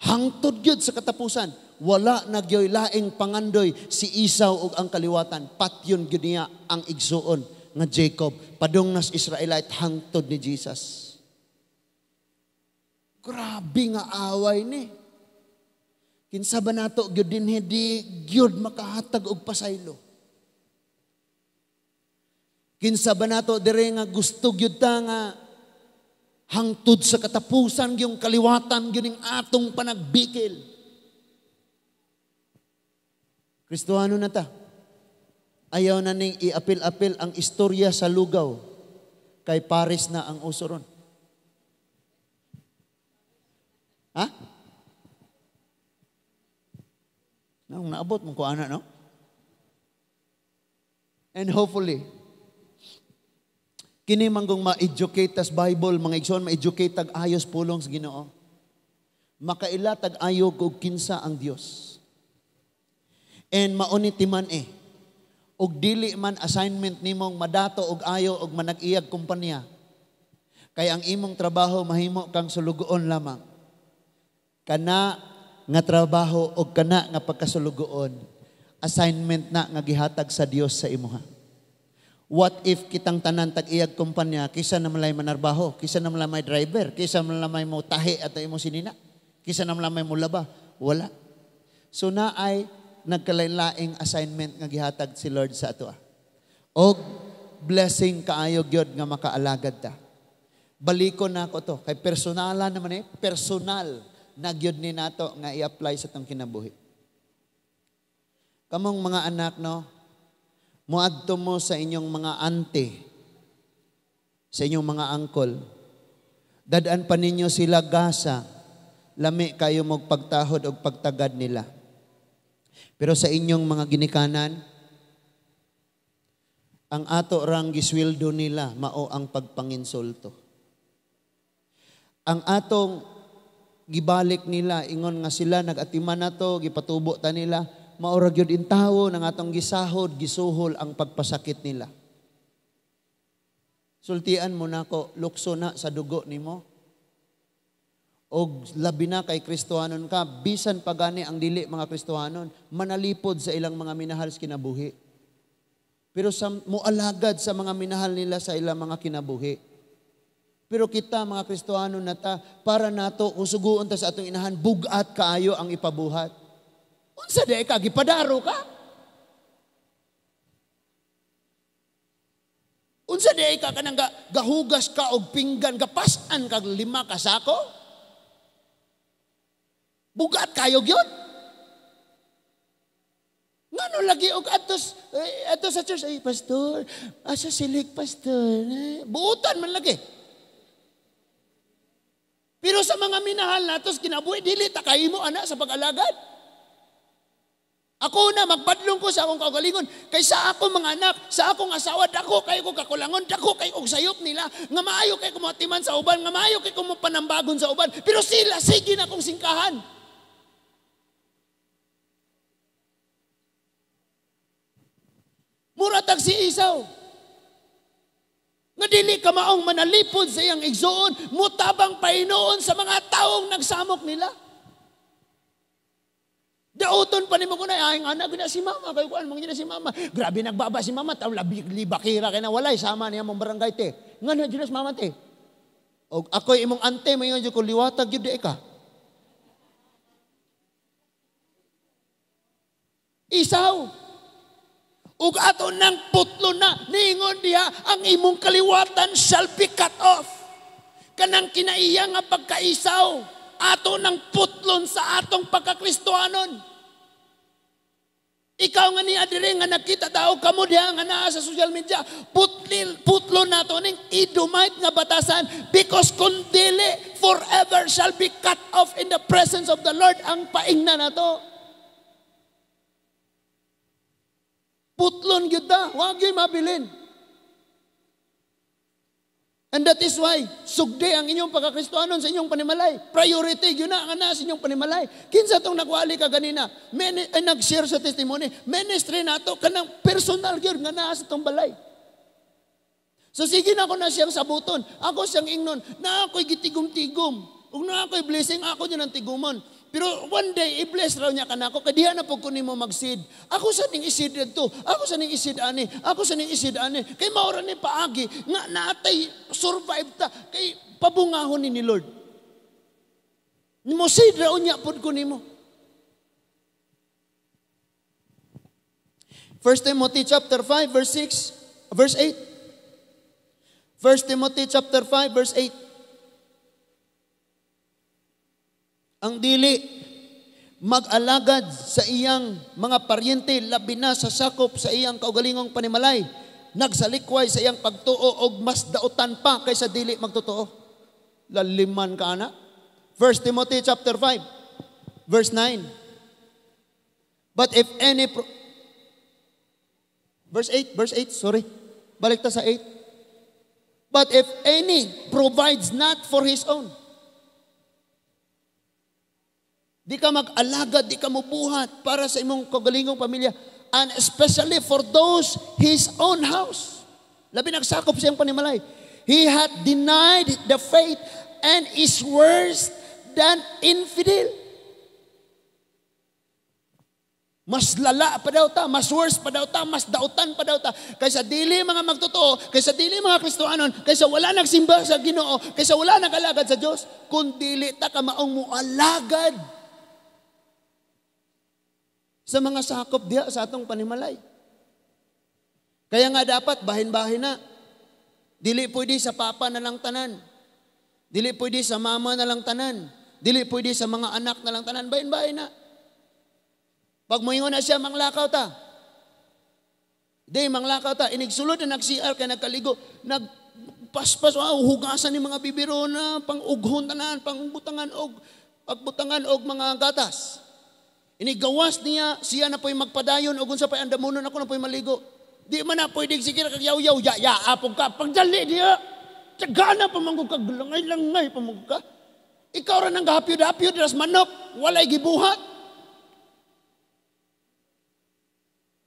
hangtod gyud sa katapusan, wala na gyoy laing pangandoy si Esau ug ang kaliwatan. Patyon gyud niya ang igsuon nga Jacob, padung nas Israelite hangtod ni Jesus. Grabe nga away ni. Kinsa ba nato gyud dinhi di gyud makahatag og pasaylo? Kinsa ba nato dire nga gusto gyud ta nga hangtod sa katapusan gyung kaliwatan gyud ning atong panagbikil? Kristohano na ta. Ayaw na ning iapil-apil ang istorya sa lugaw kay Paris na ang uso ron. Ha? Nang naabot mong kuana, no? And hopefully, kini manggong ma-educate tas Bible, mga igsoon, ma-educate tag ayos pulong sa Ginoo. Makaila tag ayog og kinsa ang Dios. And mauniti man eh. Og dili man assignment nimong madato og ayo og manag-iyag kumpanya. Kay ang imong trabaho mahimo kang sulugoon lamang. Kana nga trabaho og kana nga pagkasulugoon, assignment na nga gihatag sa Dios sa imuha. What if kitang tanan tag-iyag kumpanya, kisa na malay manarbaho, kisa na malay may driver, kisa na malay mo tahi at imo sinina, kisa na malay mo laba, wala. So na ay nagkalain-laing assignment nga gihatag si Lord sa ato. Og blessing kaayo gyud nga makaalagad ta. Balikon na ako to, kay personalan naman eh, personal na gyud ni nato nga i-apply sa tong kinabuhi. Kamong mga anak, no, muadto mo sa inyong mga auntie, sa inyong mga angkol. Dadaan pa ninyo sila gasa, lami kayo magpagtahod og pagtagad nila. Pero sa inyong mga ginikanan, ang ato rang gisweldo nila mao ang pagpanginsulto. Ang atong gibalik nila, ingon nga sila nagatiman nato, gipatubo ta nila, mao ra gyud intawo nang atong gisahod, gisuhol ang pagpasakit nila. Sultian mo nako, lukso na sa dugo nimo. Og labi na kay Kristohanon ka, bisan pa gani ang dili mga Kristohanon, manalipod sa ilang mga minahal sa kinabuhi. Pero sa, mualagad sa mga minahal nila sa ilang mga kinabuhi. Pero kita mga Kristohanon na ta, para nato kung suguon ta sa atong inahan, bugat kaayo ang ipabuhat. Unsa di ka gipadaro ka? Unsa di ka kanang gahugas ka og pinggan, gapas-an kag 5 ka sako? Bugat kayo gyud. Ngano lagi og atos ato sa church, ay pastor, asa silig pastor, buutan man lagi. Pero sa mga minahal natos kinabuhi dili ta kahimo ana sa pag-alagad. Ako na magbadlong ko sa akong kaugalingon kay sa akong mga anak, sa akong asawa, dako kayo ko kakulangon, dako kayo og sayop nila, nga maayo kay kumatiman sa uban, nga maayo kay kumupanambagon sa uban, pero sila sige na akong singkahan. Muratag si Esau. Nga dili ka maong manalipod sa iyang igsoon, mutabang painoon sa mga taong nagsamok nila. Dauton pa nimo kunay ay anak na si mama kay kuan mangina si mama. Grabe nagbaba si mama, taw labi libakira kay na walay sama niya mong barangay te. Ngano jud si mama te? Og ako'y imong ante moingon jud ko liwatag jud di ka. Esau. Ug ato nang putlo na niingon diha ang imong kaliwatan shall be cut off. Kanang kinaiya nga pagkaisaw, ato nang putlon sa atong pagkakristohanon. Ikaw nga niya diri nga nakita tao kamo diha nga naa sa social media, putlon nato ning Edomite nga batasan, because kung dili forever shall be cut off in the presence of the Lord ang paingna nato. Putlon gyud ta, wa gyud mabilin. And that is why sugdi ang inyong pagkakristohanon sa inyong panimalay. Priority gyud na nga naa sa inyong panimalay. Kinsa tong nagwali ka ganina? Ay, nag-share sa testimony. Ministry nato kanang personal gyud nga naa sa tong balay. So sige na ako na siyang sabuton. Ako siyang ingnon na ako'y gitigom-tigom. Ug na ako'y blessing, ako yun ang tigumon. Pero one day, i-bless raw niya kanako, kay diha na po ko nimo mag-seed. Ako sa ning isid dito, ako sa ning isid ani, ako sa ning isid ani. Kay maura ni paagi, nga naatay survive ta, kay pabungahon ni Lord. Nimo seed raw niya pod ko nimo. 1 Timothy chapter 5 verse 6, verse 8. 1 Timothy chapter 5 verse 8. Ang dili mag-alagad sa iyang mga paryente, labi na sa sakop sa iyang kaugalingong panimalay, nagsalikway sa iyang pagtuo og mas dautan pa kaysa dili magtotoo. Laliman ka ana. 1 Timothy chapter 5 verse 9. But if any verse 8, sorry. Balik ta sa 8. But if any provides not for his own, di ka mag-alagad, di ka mubuhat para sa imong kaugalingong pamilya, and especially for those his own house. Labi nagsakop siyang panimalay. He had denied the faith and is worse than infidel. Mas lala pa daw ta, mas worse pa daw ta, mas dautan pa daw ta. Kaysa dili mga magtotoo, kaysa dili mga Kristohanon, kaysa wala nagsimba sa Ginoo, kaysa wala nag-alagad sa Dios, kung dili ta kamaong mualagad sa mga sakop diha sa atong panimalay. Kaya nga dapat bahin-bahin na. Dili pwede sa papa na lang tanan. Dili pwede sa mama na lang tanan. Dili pwede sa mga anak na lang tanan. Bahin-bahin na. Pag moingon na siya, manglakaw ta. Di, manglakaw ta. Inigsulod na nag-CR kay nagkaligo. Nagpaspas, wow, hugasan ni mga bibiro na, pang-ughon tanan, pang-butangan og, pagbutangan og mga gatas. Inigawas niya, siya na po'y magpadayon, og unsa pa'y andamunon ako na po'y maligo. Di man na pwede sige kag yaw-yaw, ya apog ka. Pagdali diya, tsaga na pamanggug ka, langay-langay pamanggug ka. Ikaw ra nang gahapyod-hapyod, ras manok, walay gibuhat.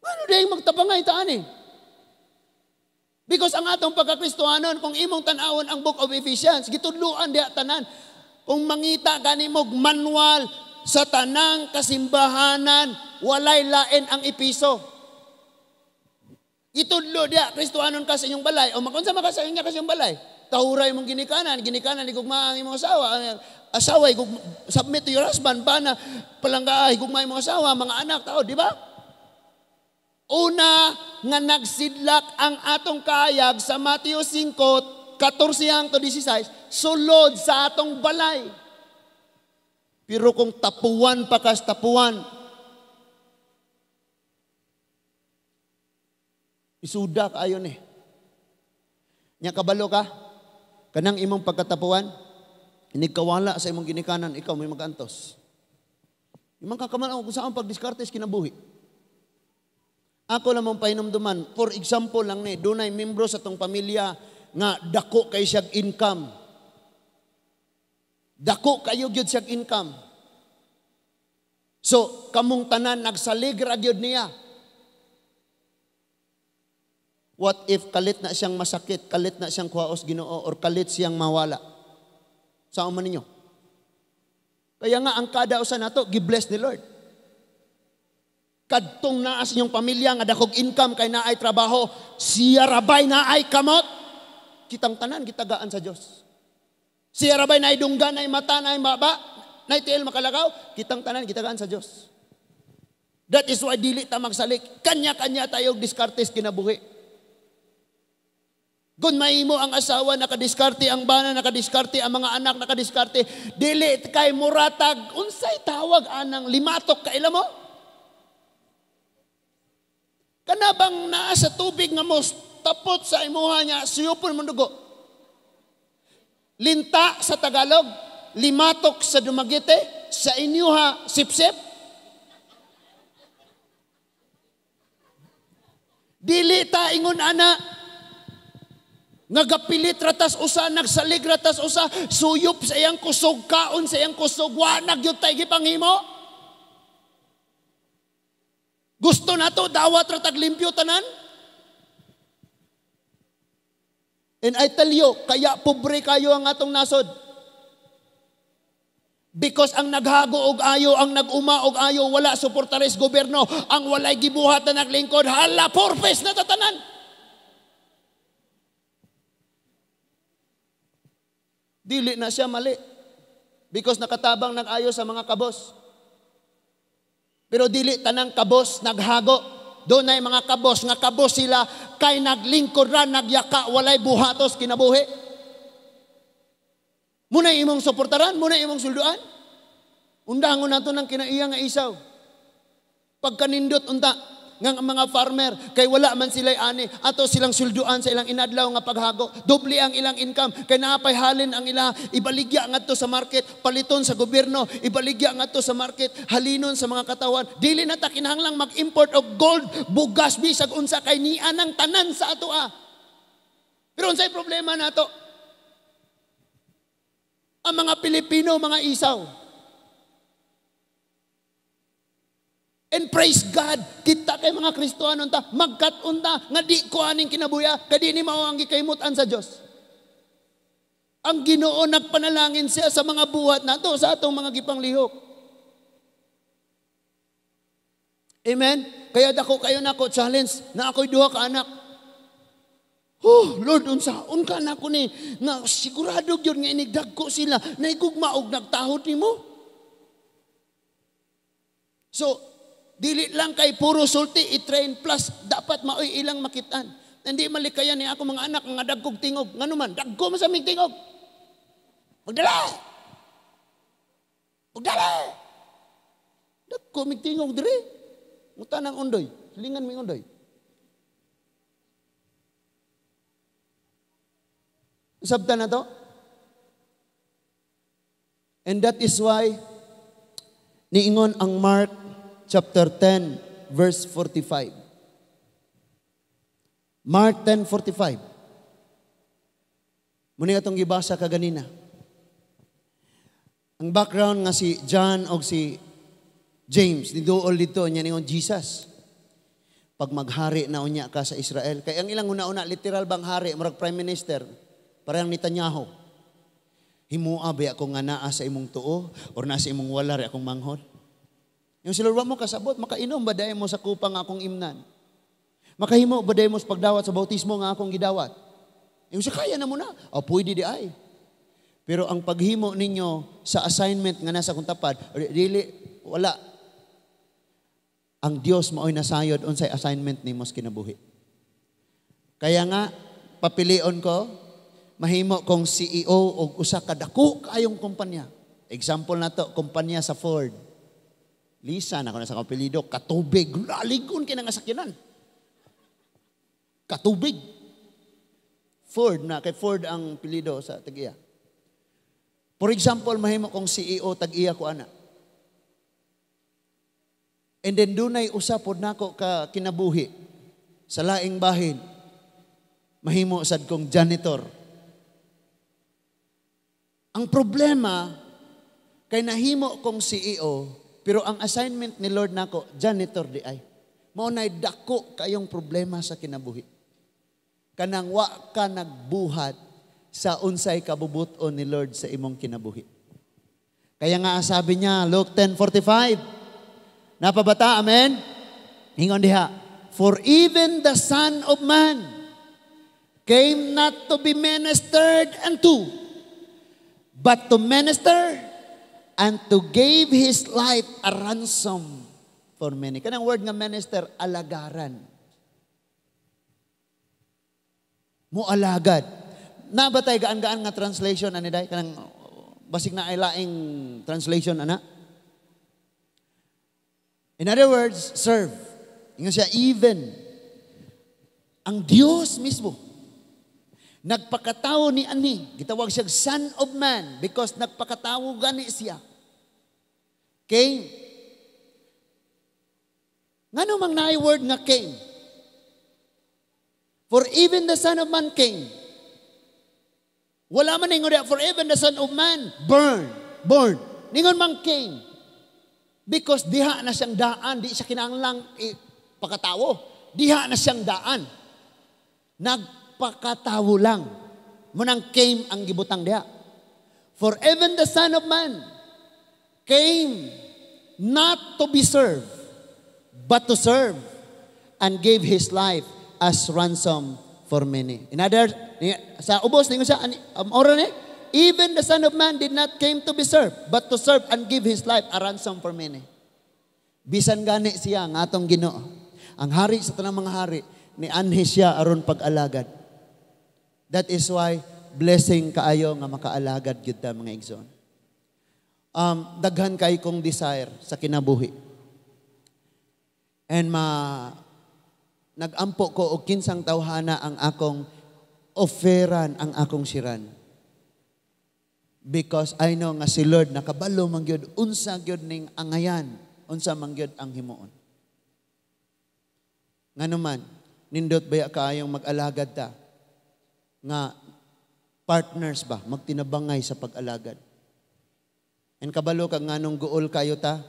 Ano dahil magtabangay taan eh? Because ang atong pagkakristohanon, kung imong tan-awon ang Book of Ephesians, gitudluan diha tanan. Kung mangita gani mo manual sa tanang kasimbahanan, walay lain ang Episo. Itudlo diya, Kristohanon ka sa inyong balay. O makunsa man ka sa inyo kasi inyong balay. Tahuray mong ginikanan, ginikanan higugma ang imong asawa. Asawa, submit to your husband, bana, palangga, higugma imong asawa, mga anak, tao, di ba? Una nga nagsidlak ang atong kaayag sa Mateo 5, 14 hangtod 16, sulod sa atong balay. Pero kung tapuan pa kas tapuan, isuda kaayo ni. Nya kabalo ka, kanang imong pagkatapuan, inigkawala sa imong ginikanan, ikaw may magantos. Imong kakamal kung saan pagdiskarte sa kinabuhi. Ako lamang pahinumduman, for example lang ni, dunay membro sa tong pamilya nga dako kay siyag income. Dako kayo gyud siyag income. So, kamong tanan nagsalig ra gyud niya. What if kalit na siyang masakit, kalit na siyang kuhaos Ginoo, or kalit siyang mawala? Saan man ninyo? Kaya nga ang kada usa nato gi-bless ni Lord. Kadtong naa sa inyong pamilya nga dakog income kay naay trabaho, siya rabay naay kamot. Kitang tanan gitagaan sa Dios. Siya rabay naay dunggan, naay mata, naay maba, naay tiil makalakaw, kitang tanan gitagaan sa Dios. That is why dili ta magsalik. Kanya-kanya tayo diskarte sa kinabuhi. Kung mahimo ang asawa, nakadiskarte ang bana, nakadiskarte ang mga anak, nakadiskarte. Dili kay muratag, unsay tawag anang limatok kaila mo? Kanabang naa sa tubig nga mos tapot sa imuha niya, siyupon mo dugo. Linta sa Tagalog, limatok sa Dumaguete, sa inyuha, sipsip. Dili ta ingon ana, ngagapilit ratas usa, nagsalig ratas usa, suyop sa iyang kusog, kaon sa iyang kusog, wa nagyud tay gipanghimo. Gusto nato dawat ratag limpyo tanan. And I tell you, kaya pobre kayo ang atong nasod. Because ang naghago og ayo, ang naguma og ayo, wala suportares gobyerno, ang walay gibuhat na naglingkod, hala purpose na tatanan. Dili na siya mali. Because nakatabang nag-ayo sa mga kabos. Pero dili tanang kabos naghago. Doon ay mga kabos, nga kabos sila kay naglingkod ra, nagyaka, walay buhatos kinabuhi. Muna imong suportaran, muna imong sulduan. Undangon nato ng kinaiya nga isaw. Pagkanindot unta nga mga farmer kay wala man sila'y ani, ato silang sulduan sa ilang inadlaw nga paghago. Doble ang ilang income kay naapay halin ang ila, ibaligya ngadto sa market, paliton sa gobyerno, ibaligya ngadto sa market, halinon sa mga katawan. Dili na ta kinahanglang mag-import og gold, bugas, bisag unsa kay niya nang tanan sa atoa. Pero unsay problema nato? Ang mga Pilipino, mga isaw. And praise God, kita kay mga Kristohanon ta, magkat-on ta, nga di ko aning kinabuya, kadi ni mao ang gikaimutan sa Dios. Ang Ginoo nagpanalangin siya sa mga buhat nato, sa atong mga gipanglihok. Amen? Kaya dako kayo nako challenge, na ako'y duha ka anak. Oh, Lord, unsa unka nako ni nga sigurado gyud nga inigdagko sila, naigugma og nagtahod nimo. So, dili lang kay puro sulti i-train plus dapat maoy ilang makitaan. Hindi malikayan ni ako mga anak nga dagkog tingog. Ngano man, dagko man sa mig tingog. Magdala. Magdala. Dagko mig tingog diri. Muta nang undoy, silingan mig undoy. Sabta na to? And that is why niingon ang Mark chapter 10 verse 45. Mark 10:45. Muna atong gibasa kaganina. Ang background nga si John og si James niduol dito niya ningon Jesus. Pag maghari na unya ka sa Israel, kay ang ilang una-una literal bang hari, murag prime minister, parang Netanyahu. Himua ba ako nga naa sa imong tuo or naa sa imong wala akong manghod? Ingon si Lord, wa mo kasabot, makainom ba diay mo sa kupa nga akong imnan? Makahimo ba diay mo sa pagdawat sa bautismo nga akong gidawat? Ingon siya, kaya na mo na. O, pwede diay. Pero ang paghimo ninyo sa assignment nga nasa akong tapad, dili, wala. Ang Dios mao'y nasayod unsay assignment nimo sa kinabuhi. Kaya nga, papilion ko, mahimo kong CEO og usa ka dako kaayong kumpanya. Example na to, kumpanya sa Ford. Lisa na ko na sa kapelido, Katubig. Laligon kay nga sakyanan. Katubig. Ford na, kay Ford ang pilido sa tag-iya. For example, mahimo kong CEO, tag-iya ko ana. And then dunay usa pod nako ka kinabuhi sa laing bahin. Mahimo sad kong janitor. Ang problema kay nahimo kong CEO, pero ang assignment ni Lord nako janitor diay. Mao nay dako kayong problema sa kinabuhi. Kanang wa ka nagbuhat sa unsay kabubuton ni Lord sa imong kinabuhi. Kaya nga sabi niya, Luke 10:45, napabata, amen? Ingon diha, "For even the Son of Man came not to be ministered unto, but to minister and to give his life a ransom for many." Kanang word nga minister, alagaran. Mo alagad. Nabatay gaan-gaan nga translation ani day kanang basig na ay laing translation ana. In other words, serve. Ingon siya, even ang Dios mismo nagpakatawo ni ani, gitawag siya Son of Man because nagpakatawo gani siya. Came. Ngano mang naay word nga came? "For even the Son of Man came." Wala man ningon diha, "For even the Son of Man born." Ningon man came. Because diha na siyang daan, di siya kinahanglang pakatawo. Diha na siyang daan. Nagpakatawo lang. Munang came ang gibutang diha. "For even the Son of Man came not to be served, but to serve and gave his life as ransom for many." In other, sa ubos, ningon siya, ora ni, "Even the Son of Man did not came to be served, but to serve and give his life a ransom for many." Bisan gani siya ang atong Ginoo, ang hari sa tanang mga hari, ni anhi siya aron pag-alagad. That is why blessing kaayo nga makaalagad gyud ta, mga igsoon. Daghan kay kong desire sa kinabuhi. And ma nagampo ko og kinsang tawhana ang akong offeran ang akong siran. Because I know nga si Lord nakabalo man gyud unsa gyud ning angayan, unsa man gyud ang himuon. Ngano man, nindot baya kaayong mag-alagad ta nga partners ba, magtinabangay sa pag-alagad. And kabalo ka nganong guol kayo ta?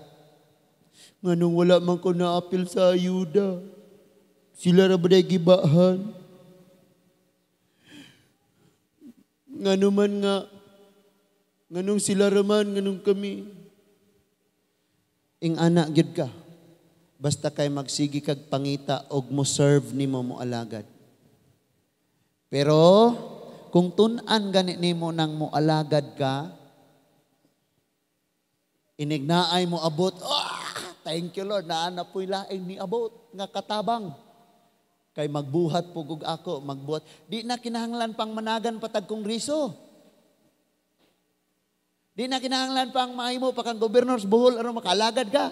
Nganong wala man ko naapil sa ayuda. Sila ra ba day gibahan? Ngano man nga, nganong sila ra man, nganong kami. Ing ana gyud ka. Basta kay magsigi kag pangita og mo serve nimo, mo alagad. Pero kung tun-an gani nimo nang mo alagad ka, inignaay mo abot, thank you Lord, naa na po'y laing ni abot nga katabang. Kay magbuhat pugog ako, magbuhat. Di na kinahanglan pang managan patag kongreso. Di na kinahanglan pang mahimo pa kang gobernador sa Bohol aron makaalagad ka.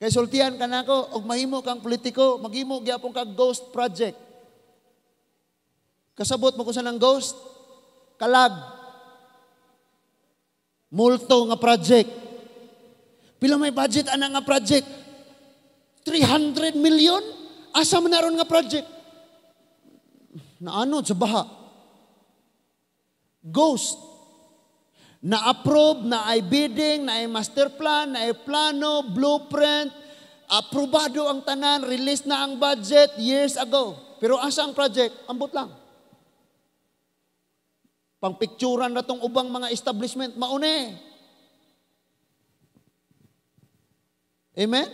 Kay sultian ka nako og mahimo kang politiko, maghimo gyapon kag ghost project. Kasabot mo kung saan ang ghost? Kalag. Multo nga project. Pila may budget ana nga project? 300 million? Asa man naron nga project? Naanod sa baha. Ghost. Na-approve, na ay bidding, na ay master plan, na ay plano, blueprint, aprobado ang tanan, release na ang budget years ago. Pero asa ang project? Ambot lang. Pangpicturan na tong ubang mga establishment, maune. Amen?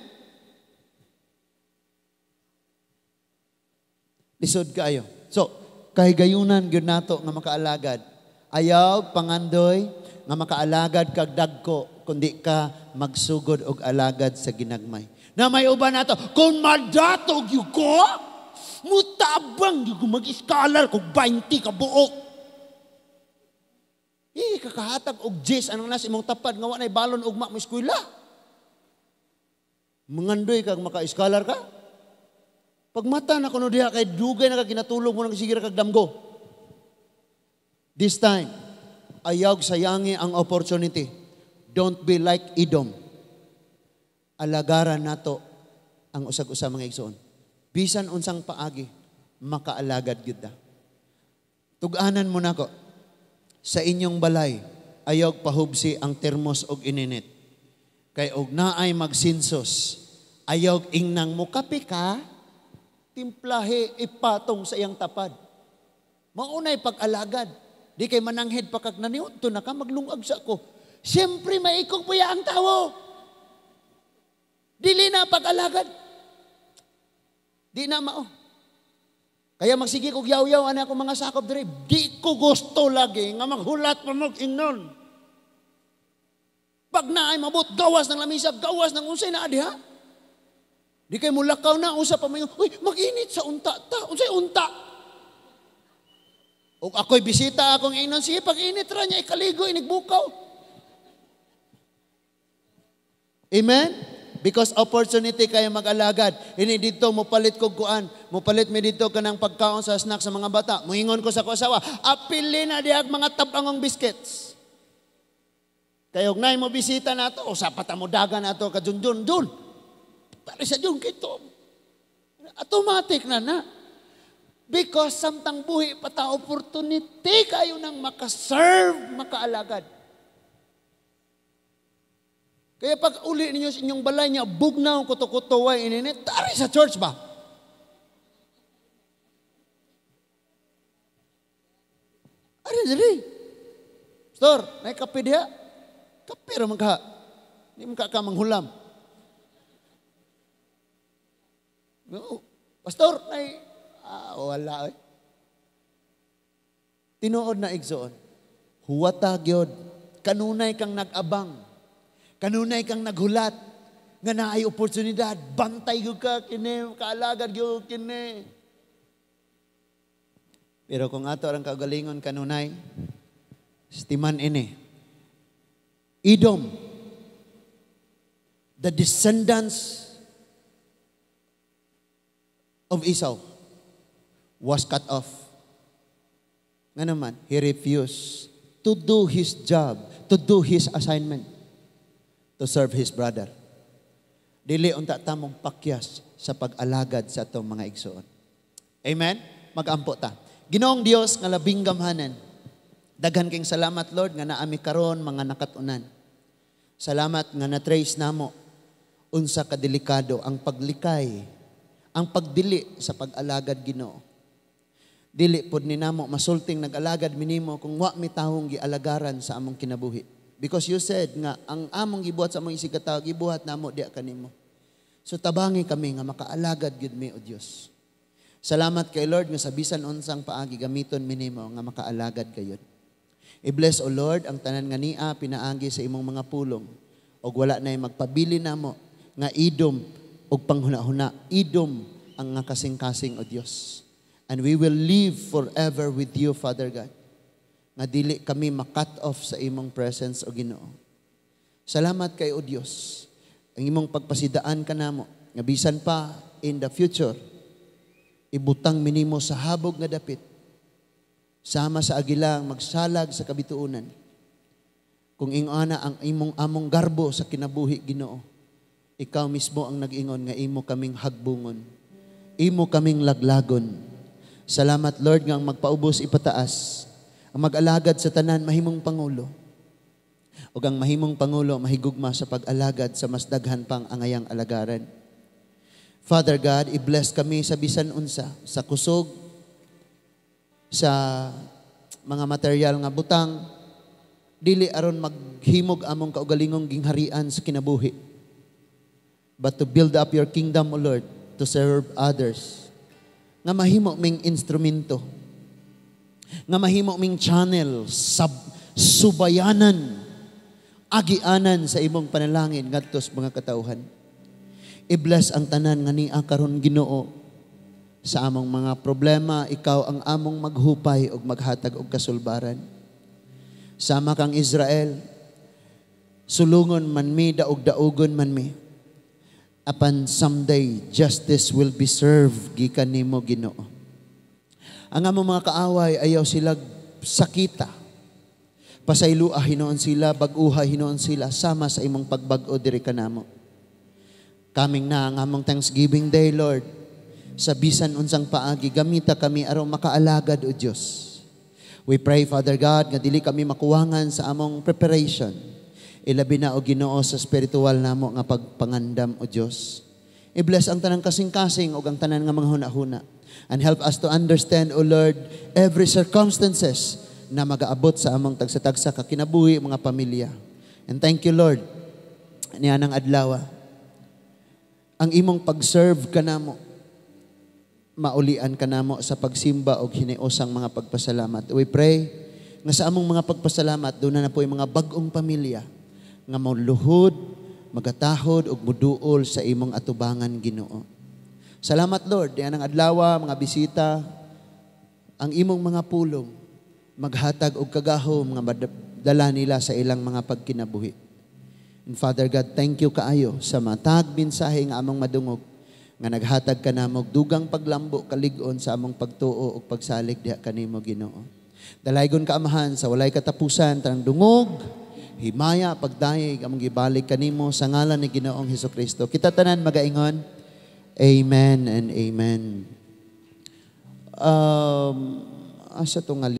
Lisod kaayo. So, kahigayunan gyud nato nga makaalagad. Ayaw pangandoy nga makaalagad kag dagko kundi ka magsugod og alagad sa ginagmay. Na may uban nato, kung madatog gyud ko, mutabang gyud ko mag-iskalar kog 20 ka buok. Eh, kakahatag og jis anong nas imong tapad nga wa nay balon ugma mo eskwela. Mangandoy kag maka-iskalar ka. Pagmata na kuno diha kay dugay na ka kinatulog mo nang sige ra kag damgo. This time, ayaw sayangi ang opportunity. Don't be like Edom. Alagaran nato ang usag-usa mga igsoon. Bisan unsang paagi, makaalagad gyud ta. Tug-anan mo nako sa inyong balay, ayaw pahubsi ang termos og ininit. Kay og naay magsinsos, ayaw ingnang mo kape ka, timplahe ipatong sa iyang tapad. Maunay pag-alagad. Di kay mananghid pa kag naniudto na ka, maglungag sa ko. Siyempre maikog puya ang tawo. Dili na pag-alagad. Di na mao. Kaya magsige kog yaw-yaw ana akong mga sakop diri. Di ko gusto lagi nga maghulat pa mag-ingnon. Pag naay mabot, gawas ng lamisa, gawas ng unsay naa diha. Di kay mulakaw na, usa pa may, uy, mag-init sa unta ta. Unsay unta? O ako'y bisita akong ingnon, sige, pag-init ra niya, ikaligo, inigbukaw. Amen? Because opportunity kayo mag-alagad. Ini dito, mupalit kog kuan. Mupalit mi dito kanang pagkaon sa snack sa mga bata. Muingon ko sa ko asawa, apili na dihag mga tabangong biscuits. Kay og nay mo bisita nato, usa pa ta mo dagan nato ka dun dun. Pare sa dun kito. Automatic na na. Because samtang buhi pa ta opportunity kayo nang makaserve, makaalagad. Kaya pag uli ninyo sa inyong balay niya, bugnaw, kuto-kuto, way, ininit, tari sa church ba? Ari, diri. Pastor, may kape diha? Kape ra man ka. Di man ka manghulam. No. Pastor, may, wala. Eh. Tinuod na igsoon. Huwata gyud. Kanunay kang nag-abang. Kanunay kang naghulat, nga naay oportunidad, bantay gyud ka kini, kaalagad gyud kini. Pero kung ato ang kaugalingon kanunay, stiman ini. Edom, the descendants of Esau, was cut off. Nga naman, he refused to do his job, to do his assignment, to serve his brother. Dili unta tamong pakyas sa pag-alagad sa atong mga igsoon. Amen? Mag-ampo ta. Ginoong Dios nga labing gamhanan. Daghan kayong salamat, Lord, nga naami karon mga nakatunan. Salamat nga na-trace namo unsa kadelikado ang paglikay, ang pagdili sa pag-alagad Ginoo. Dili pod ni namo masulting nag-alagad minimo kung wa mi tawong gialagaran sa among kinabuhi. Because you said nga, ang among gibuhat sa among isigkatawo, gibuhat namo diya kanimo. So tabangi kami nga makaalagad gyud mi o Dios. Salamat kay Lord nga sa bisan unsang paagi gamiton minimo nga makaalagad gayud. I-bless o Lord ang tanan nga nia pinaagi sa imong mga pulong og wala nay magpabili namo nga idom og panghuna-huna, idom ang nga kasing-kasing o Dios. And we will live forever with you, Father God. Nga dili kami makat off sa imong presence o Ginoo. Salamat kay o Dios. Ang imong pagpasidaan kanamo nga bisan pa in the future ibutang minimo sa habog nga dapit sama sa agilang magsalag sa kabituonan. Kung ingana ang imong among garbo sa kinabuhi Ginoo, ikaw mismo ang nag-ingon nga imo kaming hagbungon, imo kaming laglagon. Salamat Lord nga ang magpaubos ipataas, ang mag-alagad sa tanan mahimong pangulo. Ug ang mahimong pangulo mahigugma sa pag-alagad sa mas daghan pang angayang alagaran. Father God, i-bless kami sa bisan unsa, sa kusog, sa mga material nga butang, dili aron maghimog among kaugalingong gingharian sa kinabuhi, but to build up your kingdom, O Lord, to serve others. Nga mahimo ming instrumento, nga mahimo ming channel sa subayanan, agianan sa imong panalangin ngadto sa mga katawhan. I-bless ang tanan nga nia karon, Ginoo. Sa among mga problema, ikaw ang among maghupay ug maghatag og kasulbaran. Sama kang Israel, sulungon man mi, daog-daugon man mi. Apan someday, justice will be served gikan nimo, Ginoo. Ang among mga kaaway, ayaw sila sakita. Pasaylua hinuon sila, bag-uha hinuon sila, sama sa imong pagbag-o diri kanamo. Coming na ang among Thanksgiving Day, Lord. Sa bisan unsang paagi, gamita kami aron makaalagad, O Dios. We pray, Father God, nga dili kami makuwangan sa among preparation. Ilabi na, O Ginoo, sa spiritual namo nga pagpangandam, O Dios. I-bless ang tanang kasing-kasing ug ang tanan nga mga huna-huna. And help us to understand, O Lord, every circumstances na magaabot sa among tagsa-tagsa ka kinabuhi, mga pamilya. And thank you, Lord, niya ng adlaw. Ang imong pag-serve kanamo, maulian kanamo sa pagsimba og hiniusang mga pagpasalamat. We pray nga sa among mga pagpasalamat, duna na poy mga bag-ong pamilya nga mauluhod, magatahod ug muduol sa imong atubangan, Ginoo. Salamat, Lord, diyan ang adlaw, mga bisita, ang imong mga pulong maghatag og kagahom nga madala nila sa ilang mga pagkinabuhi. And Father God, thank you kaayo sa matag mensahe nga among madungog nga naghatag kanamo og dugang paglambo, kalig-on sa among pagtuo ug pagsalig diha kanimo, Ginoo. Dalaygon ka, Amahan, sa walay katapusan. Tanang dungog, himaya, pagdayeg among gibalik kanimo sa ngalan ni Ginoong Hesukristo. Kita tanan magaingon, "Amen and Amen." Asa to nga